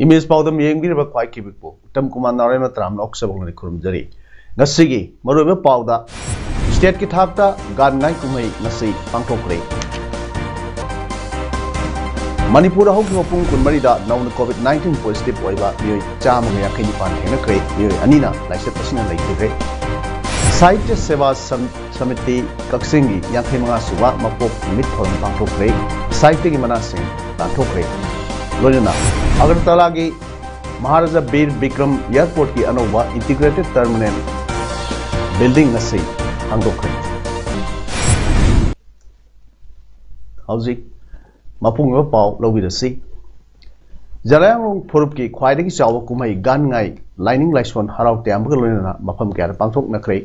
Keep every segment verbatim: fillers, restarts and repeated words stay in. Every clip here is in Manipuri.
ꯏꯃꯦꯖ ꯄꯥꯎꯗꯝ ꯌꯦꯡꯕꯤꯔꯤꯕ ꯈ꯭ꯋꯥꯏ ꯀꯤꯕꯤꯛꯄꯨ ꯎꯇꯝ ꯀꯨꯃꯥꯔ ꯅꯥꯔꯥꯌꯅ ꯇꯔꯥꯝꯅ ꯑꯣꯛꯆꯕ ꯈꯨꯔꯨꯝꯖꯔꯤ꯫ ꯉꯁꯤꯒꯤ ꯃꯔꯨꯑꯣꯏꯕ ꯄꯥꯎꯗ, ꯁ꯭ꯇꯦꯠꯀꯤ ꯊꯥꯛꯇ ꯒꯥꯟ ꯉꯥꯏ ꯀꯨꯝꯍꯩ ꯉꯁꯤ ꯄꯥꯡꯊꯣꯛꯈ꯭ꯔꯦ꯫ ꯃꯅꯤꯄꯨꯔꯗ ꯍꯧꯈꯤꯕ ꯄꯨꯡ ꯀꯨꯟꯃꯔꯤꯗ ꯅꯧꯅ ꯀꯣꯚꯤꯗ ꯅꯥꯏꯟꯇꯤꯟ ꯄꯣꯖꯤꯇꯤꯚ ꯑꯣꯏꯕ ꯃꯤꯑꯣꯏ ꯆꯥꯝꯃꯒ ꯌꯥꯡꯈꯩ ꯅꯤꯄꯥꯟ ꯊꯦꯡꯅꯈ꯭ꯔꯦ꯫ ꯃꯤꯑꯣꯏ ꯑꯅꯤꯅ ꯂꯥꯏꯆꯠ ꯑꯁꯤꯅ ꯂꯩꯈꯤꯗ꯭ꯔꯦ꯫ ꯁꯥꯍꯤꯇ꯭ꯌ ꯁꯦꯕꯥ ꯁꯝ-, ꯁꯃꯤꯇꯤ ꯀꯛꯆꯤꯡꯒꯤ ꯌꯥꯡꯈꯩ ꯃꯉꯥ ꯁꯨꯕ ꯃꯄꯣꯛ ꯅꯨꯃꯤꯠ ꯊꯧꯔꯝ ꯄꯥꯡꯊꯣꯛꯈ꯭ꯔꯦ꯫ ꯁꯥꯍꯤꯇ꯭ꯌꯒꯤ ꯃꯅꯥꯁꯤꯡ ꯂꯥꯟꯊꯣꯛꯈ꯭ꯔꯦ꯫ ꯂꯣꯏꯅꯅ ꯑꯒꯔꯇꯂꯥꯒꯤ ꯃꯍꯥꯔꯥꯖꯥ ꯕꯤꯔ ꯕꯤꯀ꯭ꯔꯝ ꯑꯦꯌꯔꯄꯣꯔꯠꯀꯤ ꯑꯅꯧꯕ ꯏꯟꯇꯤꯒ꯭ꯔꯦꯇꯦꯗ ꯇꯔꯃꯤꯅꯦꯜ ꯕꯤꯜꯗꯤꯡ ꯑꯁꯤ ꯍꯥꯡꯗꯣꯛꯈ꯭ꯔꯦ꯫ ꯍꯧꯖꯤꯛ ꯃꯄꯨꯡ ꯑꯣꯏꯕ ꯄꯥꯎ ꯂꯧꯕꯤꯔꯁꯤ꯫ ꯖꯂꯥꯌꯥꯡꯔꯣꯡ ꯐꯨꯔꯨꯞꯀꯤ ꯈ꯭ꯋꯥꯏꯗꯒꯤ ꯆꯥꯎꯕ ꯀꯨꯝꯍꯩ ꯒꯥꯟ ꯉꯥꯏ ꯂꯥꯏꯅꯤꯡ ꯂꯥꯏꯁꯣꯟ ꯍꯔꯥꯎ ꯇꯌꯥꯝꯕꯒ ꯂꯣꯏꯅꯅ ꯃꯐꯝ ꯀꯌꯥꯗ ꯄꯥꯡꯊꯣꯛꯅꯈ꯭ꯔꯦ꯫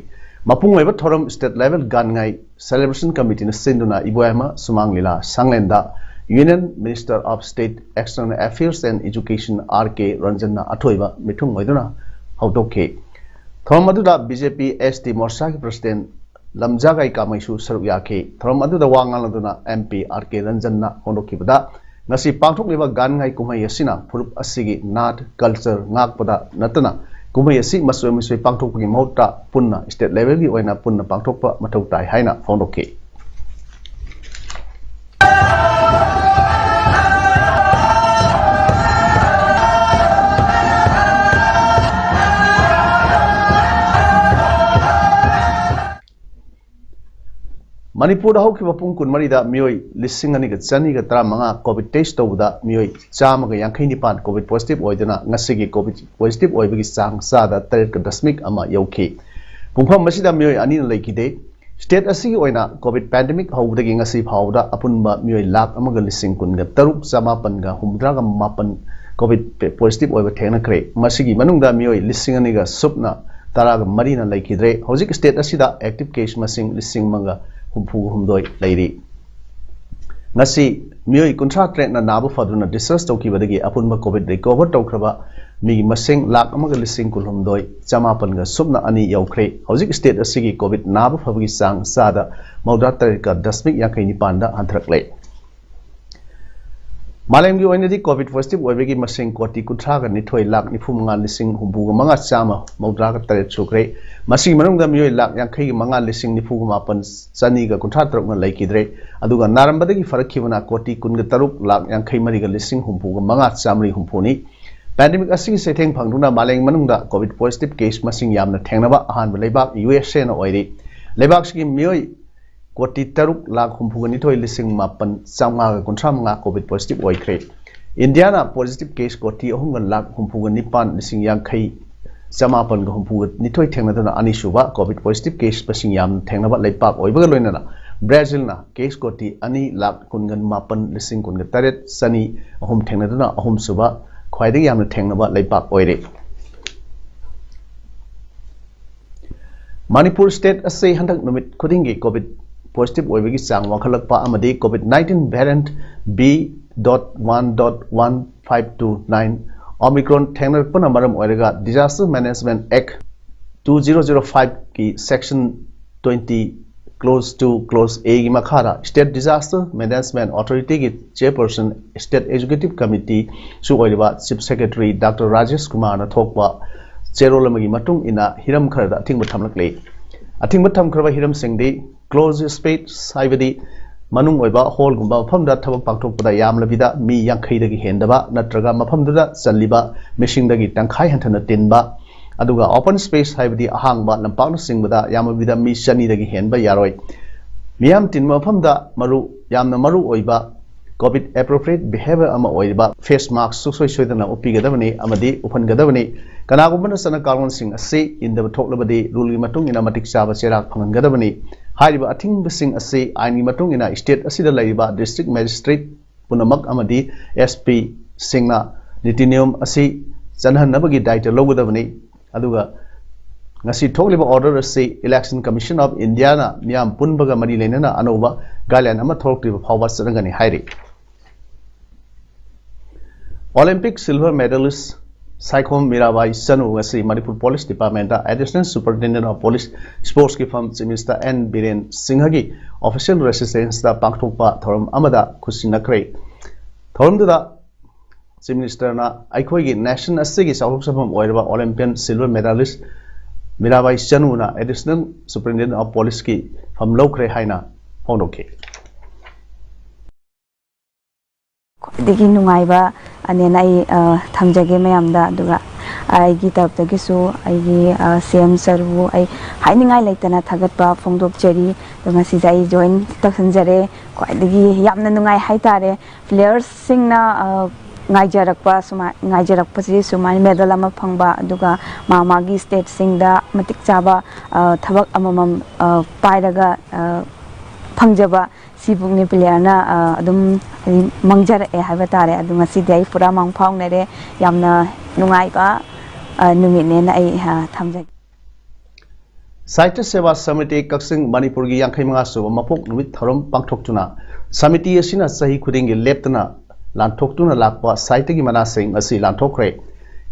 ꯃꯄꯨꯡ ꯑꯣꯏꯕ ꯊꯧꯔꯝ ꯁ꯭ꯇꯦꯠ ꯂꯦꯚꯦꯜ ꯒꯥꯟ ꯉꯥꯏ ꯁꯦꯂꯦꯕ꯭ꯔꯦꯁꯟ ꯀꯃꯤꯇꯤꯅ ꯁꯤꯟꯗꯨꯅ ꯏꯕꯣꯌꯥꯏꯃ ꯁꯨꯃꯥꯡ ꯂꯤꯂꯥ ꯁꯪꯂꯦꯟꯗ Union Minister of State External Affairs and Education R K ꯔꯟꯖꯟꯅ ꯑꯊꯣꯏꯕ ꯃꯤꯊꯨꯡ ꯑꯣꯏꯗꯨꯅ ꯍꯧꯗꯣꯛꯈꯤ꯫ ꯊꯧꯔꯝ ꯑꯗꯨꯗ B J P S T ꯃꯣꯔꯆꯥꯒꯤ ꯄ꯭ꯔꯁꯤꯗꯦꯟ ꯂꯝꯖꯥꯒꯥꯏ ꯀꯥꯃꯩꯁꯨ ꯁꯔꯨꯛ ꯌꯥꯈꯤ꯫ ꯊꯧꯔꯝ ꯑꯗꯨꯗ ꯋꯥ ꯉꯥꯡꯂꯗꯨꯅ M P R K ꯔꯟꯖꯟꯅ ꯐꯣꯡꯗꯣꯛꯈꯤꯕꯗ, ꯉꯁꯤ ꯄꯥꯡꯊꯣꯛꯂꯤꯕ ꯒꯥꯟ ꯉꯥꯏ ꯀꯨꯝꯍꯩ ꯑꯁꯤꯅ ꯐꯨꯔꯨꯞ ꯑꯁꯤꯒꯤ ꯅꯥꯠ, ꯀꯜꯆꯔ ꯉꯥꯛꯄꯗ ꯅꯠꯇꯅ ꯀꯨꯝꯍꯩ ꯑꯁꯤ ꯃꯆꯣꯏ ꯃꯆꯣꯏ ꯄꯥꯡꯊꯣꯛꯄꯒꯤ ꯃꯍꯨꯠꯇ ꯄꯨꯟꯅ ꯁ꯭ꯇꯦꯠ ꯂꯦꯚꯦꯜꯒꯤ ꯑꯣꯏꯅ ꯄꯨꯟꯅ ꯄꯥꯡꯊꯣꯛꯄ ꯃꯊꯧ ꯇꯥꯏ ꯍꯥꯏꯅ ꯐꯣꯡꯗꯣꯛꯈꯤ꯫ ꯃꯅꯤꯄꯨꯔꯗ ꯍꯧꯈꯤꯕ ꯄꯨꯡ ꯀꯨꯟꯃꯔꯤꯗ ꯃꯤꯑꯣꯏ ꯂꯤꯁꯤꯡ ꯑꯅꯤꯒ ꯆꯅꯤꯒ ꯇꯔꯥꯃꯉꯥ ꯀꯣꯚꯤꯗ ꯇꯦꯁ ꯇꯧꯕꯗ ꯃꯤꯑꯣꯏ ꯆꯥꯝꯃꯒ ꯌꯥꯡꯈꯩ ꯅꯤꯄꯥꯟ ꯀꯣꯚꯤꯗ ꯄꯣꯖꯤꯇꯤꯚ ꯑꯣꯏꯗꯨꯅ ꯉꯁꯤꯒꯤ ꯀꯣꯚꯤꯗ ꯄꯣꯖꯤꯇꯤꯚ ꯑꯣꯏꯕꯒꯤ ꯆꯥꯡ ꯆꯥꯗ ꯇꯔꯦꯠꯀ ꯗꯁꯃꯤꯛ ꯑꯃ ꯌꯧꯈꯤ꯫ ꯄꯨꯡꯐꯝ ꯑꯁꯤꯗ ꯃꯤꯑꯣꯏ ꯑꯅꯤꯅ ꯂꯩꯈꯤꯗꯦ꯫ ꯁ꯭ꯇꯦꯠ ꯑꯁꯤꯒꯤ ꯑꯣꯏꯅ ꯀꯣꯚꯤꯗ ꯄꯦꯟꯗꯦꯃꯤꯛ ꯍꯧꯕꯗꯒꯤ ꯉꯁꯤ ꯐꯥꯎꯕꯗ ꯑꯄꯨꯟꯕ ꯃꯤꯑꯣꯏ ꯂꯥꯈ ꯑꯃꯒ ꯂꯤꯁꯤꯡ ꯀꯨꯟꯒ ꯇꯔꯨꯛ ꯆꯃꯥꯄꯟꯒ ꯍꯨꯝꯐꯨꯇꯔꯥꯒ ꯃꯥꯄꯟ ꯀꯣꯚꯤꯗ ꯄꯣꯖꯤꯇꯤꯚ ꯑꯣꯏꯕ ꯊꯦꯡꯅꯈ꯭ꯔꯦ꯫ ꯃꯁꯤꯒꯤ ꯃꯅꯨꯡꯗ ꯃꯤꯑꯣꯏ ꯂꯤꯁꯤꯡ ꯑꯅꯤꯒ ꯁꯨꯞꯅ ꯇꯔꯥꯒ ꯃꯔꯤꯅ ꯂꯩꯈꯤꯗ꯭ꯔꯦ꯫ ꯍꯧꯖꯤꯛ ꯁ꯭ꯇꯦꯠ ꯑꯁꯤꯗ ꯑꯦꯛꯇꯤꯚ ꯀꯦꯁ ꯃꯁꯤꯡ ꯂꯤꯁꯤꯡ ꯑꯃꯒ ꯍꯨꯝꯐꯨꯒ ꯍꯨꯝꯗꯣꯏ ꯂꯩꯔꯤ꯫ ꯉꯁꯤ ꯃꯤꯑꯣꯏ ꯀꯨꯟꯊ꯭ꯔꯥ ꯇꯔꯦꯠꯅ ꯅꯥꯕ ꯐꯗꯨꯅ ꯗꯤꯁꯆꯥꯔꯖ ꯇꯧꯈꯤꯕꯗꯒꯤ ꯑꯄꯨꯟꯕ ꯀꯣꯚꯤꯗ ꯔꯤꯀꯣꯚꯔ ꯇꯧꯈ꯭ꯔꯕ ꯃꯤꯒꯤ ꯃꯁꯤꯡ ꯂꯥꯈ ꯑꯃꯒ ꯂꯤꯁꯤꯡ ꯀꯨꯟꯍꯨꯝꯗꯣꯏ ꯆꯃꯥꯄꯟꯒ ꯁꯨꯞꯅ ꯑꯅꯤ ꯌꯧꯈ꯭ꯔꯦ꯫ ꯍꯧꯖꯤꯛ ꯁ꯭ꯇꯦꯠ ꯑꯁꯤꯒꯤ ꯀꯣꯚꯤꯗ ꯅꯥꯕ ꯐꯕꯒꯤ ꯆꯥꯡ ꯆꯥꯗ ꯃꯧꯗ꯭ꯔꯥ ꯇꯔꯦꯠꯀ ꯗꯁꯃꯤꯛ ꯌꯥꯡꯈꯩ ꯅꯤꯄꯥꯟꯗ ꯍꯟꯊꯔꯛꯂꯦ꯫ ꯃꯥꯂꯦꯝꯒꯤ ꯑꯣꯏꯅꯗꯤ ꯀꯣꯚꯤꯗ ꯄꯣꯖꯤꯇꯤꯚ ꯑꯣꯏꯕꯒꯤ ꯃꯁꯤꯡ ꯀꯣꯇꯤ ꯀꯨꯟꯊ꯭ꯔꯥꯒ ꯅꯤꯊꯣꯏ ꯂꯥꯈ ꯅꯤꯐꯨ ꯃꯉꯥ ꯂꯤꯁꯤꯡ ꯍꯨꯝꯐꯨꯒ ꯃꯉꯥ ꯆꯥꯝꯃ ꯃꯧꯗ꯭ꯔꯥꯒ ꯇꯔꯦꯠ ꯁꯨꯈ꯭ꯔꯦ꯫ ꯃꯁꯤꯒꯤ ꯃꯅꯨꯡꯗ ꯃꯤꯑꯣꯏ ꯂꯥꯈ ꯌꯥꯡꯈꯩꯒ ꯃꯉꯥ ꯂꯤꯁꯤꯡ ꯅꯤꯐꯨꯒ ꯃꯥꯄꯟ ꯆꯅꯤꯒ ꯀꯨꯟꯊ꯭ꯔꯥ ꯇꯔꯨꯛꯅ ꯂꯩꯈꯤꯗ꯭ꯔꯦ꯫ ꯑꯗꯨꯒ ꯅꯥꯔꯝꯕꯗꯒꯤ ꯐꯔꯛꯈꯤꯕꯅ ꯀꯣꯇꯤ ꯀꯨꯟꯒ ꯇꯔꯨꯛ ꯂꯥꯈ ꯌꯥꯡꯈꯩ ꯃꯔꯤꯒ ꯂꯤꯁꯤꯡ ꯍꯨꯝꯐꯨꯒ ꯃꯉꯥ ꯆꯥꯃꯔꯤ ꯍꯨꯝꯐꯨꯅꯤ꯫ ꯄꯦꯟꯗꯦꯃꯤꯛ ꯑꯁꯤꯒꯤ ꯆꯩꯊꯦꯡ ꯐꯪꯗꯨꯅ ꯃꯥꯂꯦꯝ ꯃꯅꯨꯡꯗ ꯀꯣꯚꯤꯗ ꯄꯣꯖꯤꯇꯤꯚ ꯀꯦꯁ ꯃꯁꯤꯡ ꯌꯥꯝꯅ ꯊꯦꯡꯅꯕ ꯑꯍꯥꯟꯕ ꯂꯩꯕꯥꯛ ꯌꯨ ꯑꯦꯁ ꯑꯦꯅ ꯑꯣꯏꯔꯤ꯫ ꯂꯩꯕꯥꯛꯁꯤꯒꯤ ꯃꯤꯑꯣꯏ ꯀꯣꯇꯤ ꯇꯔꯨꯛ ꯂꯥꯈ ꯍꯨꯝꯐꯨꯒ ꯅꯤꯊꯣꯏ ꯂꯤꯁꯤꯡ ꯃꯥꯄꯟ ꯆꯥꯝꯃꯉꯥꯒ ꯀꯨꯟꯊ꯭ꯔꯥ ꯃꯉꯥ ꯀꯣꯚꯤꯗ ꯄꯣꯖꯤꯇꯤꯚ ꯑꯣꯏꯈ꯭ꯔꯦ꯫ ꯏꯟꯗꯤꯌꯥꯅ ꯄꯣꯖꯤꯇꯤꯚ ꯀꯦꯁ ꯀꯣꯇꯤ ꯑꯍꯨꯝꯒ ꯂꯥꯈ ꯍꯨꯝꯐꯨꯒ ꯅꯤꯄꯥꯟ ꯂꯤꯁꯤꯡ ꯌꯥꯡꯈꯩ ꯆꯃꯥꯄꯟꯒ ꯍꯨꯝꯐꯨꯒ ꯅꯤꯊꯣꯏ ꯊꯦꯡꯅꯗꯨꯅ ꯑꯅꯤꯁꯨꯕ ꯀꯣꯚꯤꯗ ꯄꯣꯖꯤꯇꯤꯚ ꯀꯦꯁ ꯃꯁꯤꯡ ꯌꯥꯝꯅ ꯊꯦꯡꯅꯕ ꯂꯩꯄꯥꯛ ꯑꯣꯏꯕꯒ ꯂꯣꯏꯅꯅ ꯕ꯭ꯔꯥꯖꯤꯜꯅ ꯀꯦꯁ ꯀꯣꯇꯤ ꯑꯅꯤ ꯂꯥꯈ ꯀꯨꯟꯒ ꯃꯥꯄꯟ ꯂꯤꯁꯤꯡ ꯀꯨꯟꯒ ꯇꯔꯦꯠ ꯆꯅꯤ ꯑꯍꯨꯝ ꯊꯦꯡꯅꯗꯨꯅ ꯑꯍꯨꯝꯁꯨꯕ ꯈ꯭ꯋꯥꯏꯗꯒꯤ ꯌꯥꯝꯅ ꯊꯦꯡꯅꯕ ꯂꯩꯄꯥꯛ ꯑꯣꯏꯔꯦ꯫ ꯃꯅꯤꯄꯨꯔ ꯁ꯭ꯇꯦꯠ ꯑꯁꯤ ꯍꯟꯗꯛ ꯅꯨꯃꯤꯠ ꯈꯨꯗꯤꯡꯒꯤ ꯀꯣꯚꯤꯗ ꯄꯣꯖꯤꯇꯤꯚ ꯑꯣꯏꯕꯒꯤ ꯆꯥꯡ ꯋꯥꯡꯈꯠꯂꯛꯄ ꯑꯃꯗꯤ Covid nineteen variant B dot one dot one five two nine omicron ꯊꯦꯡꯅꯔꯛꯄꯅ ꯃꯔꯝ ꯑꯣꯏꯔꯒ Disaster Management Act two zero zero five ꯀꯤ section twenty clause two clause A ꯒꯤ ꯃꯈꯥꯗ State Disaster Management Authority ꯒꯤ chairperson, State Executive Committee ꯁꯨ ꯑꯣꯏꯔꯤꯕ Chief Secretary ꯗꯥꯛꯇꯔ ꯔꯥꯖꯦꯁ ꯀꯨꯃꯥꯔꯅ ꯊꯣꯛꯄ ꯆꯦꯔꯣꯜ ꯑꯃꯒꯤ ꯃꯇꯨꯡ ꯏꯟꯅ ꯍꯤꯔꯝ ꯈꯔꯗ ꯑꯊꯤꯡꯕ ꯊꯝꯂꯛꯂꯤ꯫ ꯑꯊꯤꯡꯕ ꯊꯝꯈ꯭ꯔꯕ ꯍꯤꯔꯝꯁꯤꯡꯗꯤ closed space ꯍꯥꯏꯕꯗꯤ ꯃꯅꯨꯡ ꯑꯣꯏꯕ ꯍꯣꯜꯒꯨꯝꯕ ꯃꯐꯝꯗ ꯊꯕꯛ ꯄꯥꯡꯊꯣꯛꯄꯗ ꯌꯥꯝꯂꯕꯤꯗ ꯃꯤ ꯌꯥꯡꯈꯩꯗꯒꯤ ꯍꯦꯟꯗꯕ ꯅꯠꯇ꯭ꯔꯒ ꯃꯐꯝꯗꯨꯗ ꯆꯜꯂꯤꯕ ꯃꯤꯁꯤꯡꯗꯒꯤ ꯇꯪꯈꯥꯏ ꯍꯟꯊꯅ ꯇꯤꯟꯕ, ꯑꯗꯨꯒ open space ꯍꯥꯏꯕꯗꯤ ꯑꯍꯥꯡꯕ ꯂꯝꯄꯥꯛꯅꯆꯤꯡꯕꯗ ꯌꯥꯝꯂꯕꯤꯗ ꯃꯤ ꯆꯅꯤꯗꯒꯤ ꯍꯦꯟꯕ ꯌꯥꯔꯣꯏ꯫ ꯃꯤꯌꯥꯝ ꯇꯤꯟꯕ ꯃꯐꯝꯗ ꯃꯔꯨ ꯌꯥꯝꯅ ꯃꯔꯨ ꯑꯣꯏꯕ ꯀꯣꯚꯤꯗ appropriate behavior ꯑꯃ ꯑꯣꯏꯔꯤꯕ face mask ꯁꯨꯡꯁꯣꯏ ꯁꯣꯏꯗꯅ ꯎꯞꯄꯤꯒꯗꯕꯅꯤ ꯑꯃꯗꯤ ꯎꯞꯍꯟꯒꯗꯕꯅꯤ꯫ ꯀꯅꯥꯒꯨꯝꯕꯅ ꯆꯠꯅ ꯀꯥꯡꯂꯣꯟꯁꯤꯡ ꯑꯁꯤ ꯏꯟꯗꯕ ꯊꯣꯛꯂꯕꯗꯤ ꯔꯨꯜꯒꯤ ꯃꯇꯨꯡ ꯏꯟꯅ ꯃꯇꯤꯛ ꯆꯥꯕ ꯆꯩꯔꯥꯛ ꯐꯪꯍꯟꯒꯗꯕꯅꯤ꯫ ꯍꯥꯏꯔꯤꯕ ꯑꯊꯤꯡꯕꯁꯤꯡ ꯑꯁꯤ ꯑꯥꯏꯟꯒꯤ ꯃꯇꯨꯡ ꯏꯟꯅ ꯁ꯭ꯇꯦꯠ ꯑꯁꯤꯗ ꯂꯩꯔꯤꯕ ꯗꯤꯁꯇ꯭ꯔꯤꯛ ꯃꯦꯖꯤꯁꯇ꯭ꯔꯦꯠ ꯄꯨꯝꯅꯃꯛ ꯑꯃꯗꯤ ꯑꯦꯁ ꯄꯤꯁꯤꯡꯅ ꯅꯤꯇꯤ ꯅꯤꯌꯣꯝ ꯑꯁꯤ ꯆꯠꯅꯍꯟꯅꯕꯒꯤ ꯗꯥꯏꯇ ꯂꯧꯒꯗꯕꯅꯤ꯫ ꯑꯗꯨꯒ ꯉꯁꯤ ꯊꯣꯛꯂꯤꯕ ꯑꯣꯔꯗꯔ ꯑꯁꯤ Election Commission of Indiaꯅ ꯃꯤꯌꯥꯝ ꯄꯨꯟꯕꯒ ꯃꯔꯤ ꯂꯩꯅꯅ ꯑꯅꯧꯕ ꯒꯥꯏꯗꯂꯥꯏꯟ ꯑꯃ ꯊꯣꯛꯂꯛꯇ꯭ꯔꯤꯕ ꯐꯥꯎꯕ ꯆꯠꯅꯒꯅꯤ ꯍꯥꯏꯔꯤ꯫ Olympic silver medalist Saikhom Mirabai Chanu ꯉꯁꯤ ꯃꯅꯤꯄꯨꯔ ꯄꯨꯂꯤꯁ ꯗꯤꯄꯥꯔꯠꯃꯦꯟꯗ Additional Superintendent of Police Sportsꯀꯤ ꯐꯝ Chief Minister N Biren ꯁꯤꯡꯍꯒꯤ official residenceꯇ ꯄꯥꯡꯊꯣꯛꯄ ꯊꯧꯔꯝ ꯑꯃꯗ ꯈꯨꯠꯁꯤꯟꯅꯈ꯭ꯔꯦ꯫ ꯊꯧꯔꯝꯗꯨꯗ Chief Ministerꯅ ꯑꯩꯈꯣꯏꯒꯤ nation ꯑꯁꯤꯒꯤ ꯆꯥꯎꯊꯣꯛꯆꯐꯝ ꯑꯣꯏꯔꯕ Olympian silver medalist Mirabai ꯆꯅꯨꯅ Additional Superintendent of Policeꯀꯤ ꯐꯝ ꯂꯧꯈ꯭ꯔꯦ ꯍꯥꯏꯅ ꯐꯣꯡꯗꯣꯛꯈꯤ꯫ ꯈ꯭ꯋꯥꯏꯗꯒꯤ ꯅꯨꯡꯉꯥꯏꯕ ꯑꯅꯦꯅ ꯑꯩ ꯊꯝꯖꯒꯦ ꯃꯌꯥꯝꯗ꯫ ꯑꯗꯨꯒ ꯑꯩꯒꯤ ꯇꯔꯞꯇꯒꯤꯁꯨ ꯑꯩꯒꯤ CM ꯁꯔꯕꯨ ꯑꯩ ꯍꯥꯏꯅꯤꯡꯉꯥꯏ ꯂꯩꯇꯅ ꯊꯥꯒꯠꯄ ꯐꯣꯡꯗꯣꯛꯆꯔꯤ꯫ ꯑꯗꯣ ꯉꯁꯤꯁꯦ ꯑꯩ join ꯇꯧꯁꯟꯖꯔꯦ꯫ ꯈ꯭ꯋꯥꯏꯗꯒꯤ ꯌꯥꯝꯅ ꯅꯨꯡꯉꯥꯏ ꯍꯥꯏꯇꯥꯔꯦ꯫ Playersꯁꯤꯡꯅ ꯉꯥꯏꯖꯔꯛꯄ ꯁꯨꯃꯥꯏ ꯉꯥꯏꯖꯔꯛꯄꯁꯤ ꯁꯨꯃꯥꯏꯅ medal ꯑꯃ ꯐꯪꯕ, ꯑꯗꯨꯒ ꯃꯥ ꯃꯥꯒꯤ stateꯁꯤꯡꯗ ꯃꯇꯤꯛ ꯆꯥꯕ ꯊꯕꯛ ꯑꯃꯃꯝ ꯄꯥꯏꯔꯒ ꯐꯪꯖꯕ, ꯁꯤꯕꯨꯛꯅꯤ playerꯅ ꯑꯗꯨꯝ ꯍꯥꯏꯗꯤ ꯃꯥꯡꯖꯔꯛꯑꯦ ꯍꯥꯏꯕ ꯇꯥꯔꯦ꯫ ꯑꯗꯨ ꯉꯁꯤꯗꯤ ꯑꯩ ꯄꯨꯔꯥ ꯃꯥꯡ ꯐꯥꯎꯅꯔꯦ꯫ ꯌꯥꯝꯅ ꯅꯨꯡꯉꯥꯏꯕ ꯅꯨꯃꯤꯠꯅꯦꯅ ꯑꯩ ꯊꯝꯖꯒꯦ꯫ ꯁꯥꯍꯤꯇ꯭ꯌ ꯁꯦꯕꯥ ꯁꯃꯤꯇꯤ ꯀꯛꯆꯤꯡ ꯃꯅꯤꯄꯨꯔꯒꯤ ꯌꯥꯡꯈꯩ ꯃꯉꯥ ꯁꯨꯕ ꯃꯄꯣꯛ ꯅꯨꯃꯤꯠ ꯊꯧꯔꯝ ꯄꯥꯡꯊꯣꯛꯇꯨꯅ ꯁꯃꯤꯇꯤ ꯑꯁꯤꯅ ꯆꯍꯤ ꯈꯨꯗꯤꯡꯒꯤ ꯂꯦꯞꯇꯅ ꯂꯥꯟꯊꯣꯛꯇꯨꯅ ꯂꯥꯛꯄ ꯁꯥꯍꯤꯇ꯭ꯌꯒꯤ ꯃꯅꯥꯁꯤꯡ ꯑꯁꯤ ꯂꯥꯟꯊꯣꯛꯈ꯭ꯔꯦ꯫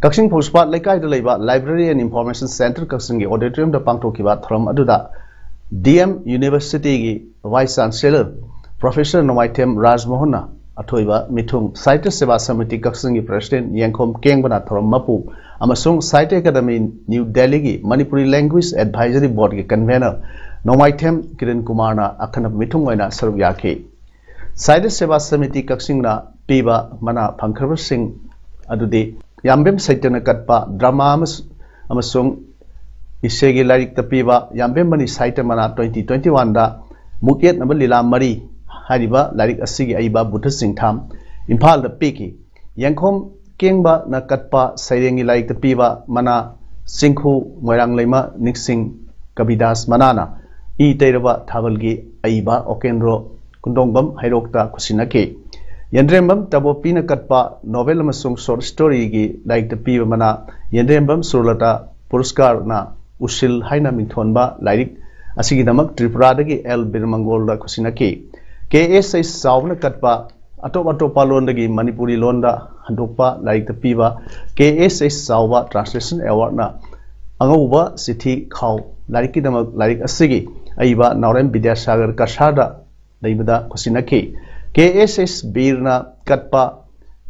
ꯀꯛꯆꯤꯡ ꯐꯨꯜꯁꯄꯥꯠ ꯂꯩꯀꯥꯏꯗ ꯂꯩꯕ Library and Information Centre ꯀꯛꯆꯤꯡꯒꯤ auditoriumꯗ ꯄꯥꯡꯊꯣꯛꯈꯤꯕ ꯊꯧꯔꯝ ꯑꯗꯨꯗ D M Universityꯒꯤ Vice Chancellor Professor ꯅꯣꯡꯃꯥꯏꯊꯦꯝ ꯔꯥꯖꯃꯣꯍꯟꯅ ꯑꯊꯣꯏꯕ ꯃꯤꯊꯨꯡ ꯁꯥꯍꯤꯇ꯭ꯌ ꯁꯦꯕꯥ ꯁꯃꯤꯇꯤ ꯀꯛꯆꯤꯡꯒꯤ President ꯌꯦꯡꯈꯣꯝ ꯀꯦꯡꯕꯅ ꯊꯧꯔꯝ ꯃꯄꯨ ꯑꯃꯁꯨꯡ Sahitya Academy New Delhiꯒꯤ Manipuri Language Advisory Boardꯀꯤ Convener ꯅꯣꯡꯃꯥꯏꯊꯦꯝ ꯀꯤꯔꯟ ꯀꯨꯃꯥꯔꯅ ꯑꯈꯟꯅꯕ ꯃꯤꯊꯨꯡ ꯑꯣꯏꯅ ꯁꯔꯨꯛ ꯌꯥꯈꯤ꯫ ꯁꯥꯍꯤꯇ꯭ꯌ ꯁꯦꯕꯥ ꯁꯃꯤꯇꯤ ꯀꯛꯆꯤꯡꯅ ꯄꯤꯕ ꯃꯅꯥ ꯐꯪꯈ꯭ꯔꯕꯁꯤꯡ ꯑꯗꯨꯗꯤ ꯌꯥꯝꯕꯦꯝ ꯁꯩꯇꯅ ꯀꯠꯄ drama ꯑꯃꯁꯨꯡ ꯏꯆꯦꯒꯤ ꯂꯥꯏꯔꯤꯛꯇ ꯄꯤꯕ ꯌꯥꯝꯕꯦꯝ ꯃꯅꯤ ꯁꯥꯍꯤꯇ꯭ꯌ ꯃꯅꯥ twenty twenty oneꯗ ꯃꯨꯛꯌꯦꯠꯅꯕ ꯂꯤꯂꯥ ꯃꯔꯤ ꯍꯥꯏꯔꯤꯕ ꯂꯥꯏꯔꯤꯛ ꯑꯁꯤꯒꯤ ꯑꯏꯕ ꯕꯨꯙ ꯆꯤꯡꯊꯥꯝ ꯏꯝꯐꯥꯜꯗ ꯄꯤꯈꯤ꯫ ꯌꯦꯡꯈꯣꯝ ꯀꯦꯡꯕꯅ ꯀꯠꯄ ꯁꯩꯔꯦꯡꯒꯤ ꯂꯥꯏꯔꯤꯛꯇ ꯄꯤꯕ ꯃꯅꯥ ꯆꯤꯡꯈꯨ ꯃꯣꯏꯔꯥꯡꯂꯩꯃ ꯅꯤꯡꯁꯤꯡ ꯀꯕꯤꯗꯥꯁ ꯃꯅꯥꯅ ꯏ ꯇꯩꯔꯕ ꯊꯥꯕꯜꯒꯤ ꯑꯏꯕ ꯑꯣꯀꯦꯟꯗ꯭ꯔꯣ ꯀꯨꯟꯗꯣꯡꯕꯝ ꯍꯩꯔꯣꯛꯇ ꯈꯨꯠꯁꯤꯟꯅꯈꯤ꯫ ꯌꯦꯟꯗ꯭ꯔꯦꯝꯕꯝ ꯇꯕꯣꯄꯤꯅ ꯀꯠꯄ ꯅꯣꯚꯦꯜ ꯑꯃꯁꯨꯡ ꯁꯣꯔꯠ ꯁ꯭ꯇꯣꯔꯤꯒꯤ ꯂꯥꯏꯔꯤꯛꯇ ꯄꯤꯕ ꯃꯅꯥ, ꯌꯦꯟꯗ꯭ꯔꯦꯝꯕꯝ ꯁꯨꯔꯂꯇꯥ ꯄꯨꯔꯁꯀꯥꯔꯅ ꯎꯁꯤꯜ ꯍꯥꯏꯅ ꯃꯤꯡꯊꯣꯟꯕ ꯂꯥꯏꯔꯤꯛ ꯑꯁꯤꯒꯤꯗꯃꯛ ꯇ꯭ꯔꯤꯄꯨꯔꯥꯗꯒꯤ ꯑꯦꯜ ꯕꯤꯔꯃꯪꯒꯣꯜꯗ ꯈꯨꯠꯁꯤꯟꯅꯈꯤ꯫ ꯀꯦ ꯑꯦꯁ ꯑꯩꯆ ꯆꯥꯎꯕꯅ ꯀꯠꯄ ꯑꯇꯣꯞ ꯑꯇꯣꯞꯄ ꯂꯣꯟꯗꯒꯤ ꯃꯅꯤꯄꯨꯔꯤ ꯂꯣꯟꯗ ꯍꯟꯗꯣꯛꯄ ꯂꯥꯏꯔꯤꯛꯇ ꯄꯤꯕ ꯀꯦ ꯑꯦꯁ ꯑꯩꯆ ꯆꯥꯎꯕ ꯇ꯭ꯔꯥꯟꯁꯂꯦꯁꯟ ꯑꯦꯋꯥꯔꯗꯅ ꯑꯉꯧꯕ ꯆꯤꯊꯤ ꯈꯥꯎ ꯂꯥꯏꯔꯤꯛꯀꯤꯗꯃꯛ ꯂꯥꯏꯔꯤꯛ ꯑꯁꯤꯒꯤ ꯑꯏꯕ ꯅꯥꯎꯔꯦꯝ ꯕꯤꯗ꯭ꯌꯥꯁꯥꯒꯔ ꯀꯁꯥꯔꯗ ꯂꯩꯕꯗ ꯈꯨꯠꯁꯤꯟꯅꯈꯤ꯫ ꯀꯦ ꯑꯦꯁ ꯑꯩꯆ ꯕꯤꯔꯅ ꯀꯠꯄ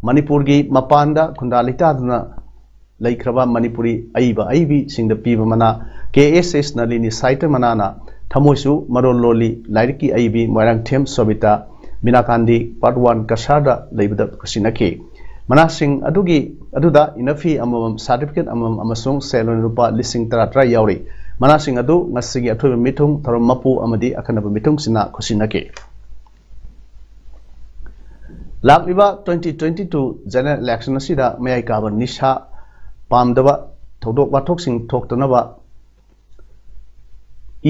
ꯃꯅꯤꯄꯨꯔꯒꯤ ꯃꯄꯥꯟꯗ ꯈꯨꯟꯗꯥ ꯂꯩꯇꯥꯗꯨꯅ ꯂꯩꯈ꯭ꯔꯕ ꯃꯅꯤꯄꯨꯔꯤ ꯑꯏꯕ ꯑꯏꯕꯤꯁꯤꯡꯗ ꯄꯤꯕ ꯃꯅꯥ, ꯀꯦ ꯑꯦꯁ ꯑꯩꯆ ꯅꯂꯤꯅꯤ ꯁꯥꯍꯤꯇ꯭ꯌ ꯃꯅꯥꯅ ꯊꯃꯣꯏꯁꯨ ꯃꯔꯣꯜ ꯂꯣꯜꯂꯤ ꯂꯥꯏꯔꯤꯛꯀꯤ ꯑꯏꯕꯤ ꯃꯣꯏꯔꯥꯡꯊꯦꯝ ꯁꯣꯕꯤꯇꯥ ꯕꯤꯅꯥꯀꯥꯟꯗꯤ ꯄꯥꯔꯠ ꯋꯥꯟ ꯀꯁꯥꯔꯗ ꯂꯩꯕꯗ ꯈꯨꯠꯁꯤꯟꯅꯈꯤ꯫ ꯃꯅꯥꯁꯤꯡ ꯑꯗꯨꯒꯤ ꯑꯗꯨꯗ ꯏꯅꯐꯤ ꯑꯃꯃꯝ, ꯁꯥꯔꯇꯤꯐꯤꯀꯦꯠ ꯑꯃꯃꯝ ꯑꯃꯁꯨꯡ ꯁꯦꯜ ꯑꯣꯏꯅ ꯂꯨꯄꯥ ꯂꯤꯁꯤꯡ ꯇꯔꯥ ꯇꯔꯥ ꯌꯥꯎꯔꯤ꯫ ꯃꯅꯥꯁꯤꯡ ꯑꯗꯨ ꯉꯁꯤꯒꯤ ꯑꯊꯣꯏꯕ ꯃꯤꯊꯨꯡ ꯊꯧꯔꯝ ꯃꯄꯨ ꯑꯃꯗꯤ ꯑꯈꯟꯅꯕ ꯃꯤꯊꯨꯡꯁꯤꯟꯅ ꯈꯨꯠꯁꯤꯟꯅꯈꯤ꯫ ꯂꯥꯛꯂꯤꯕ twenty twenty two general election ꯑꯁꯤꯗ ꯃꯌꯥꯏ ꯀꯥꯕ ꯅꯤꯁꯥ ꯄꯥꯝꯗꯕ ꯊꯧꯗꯣꯛ ꯋꯥꯊꯣꯛꯁꯤꯡ ꯊꯣꯛꯇꯅꯕ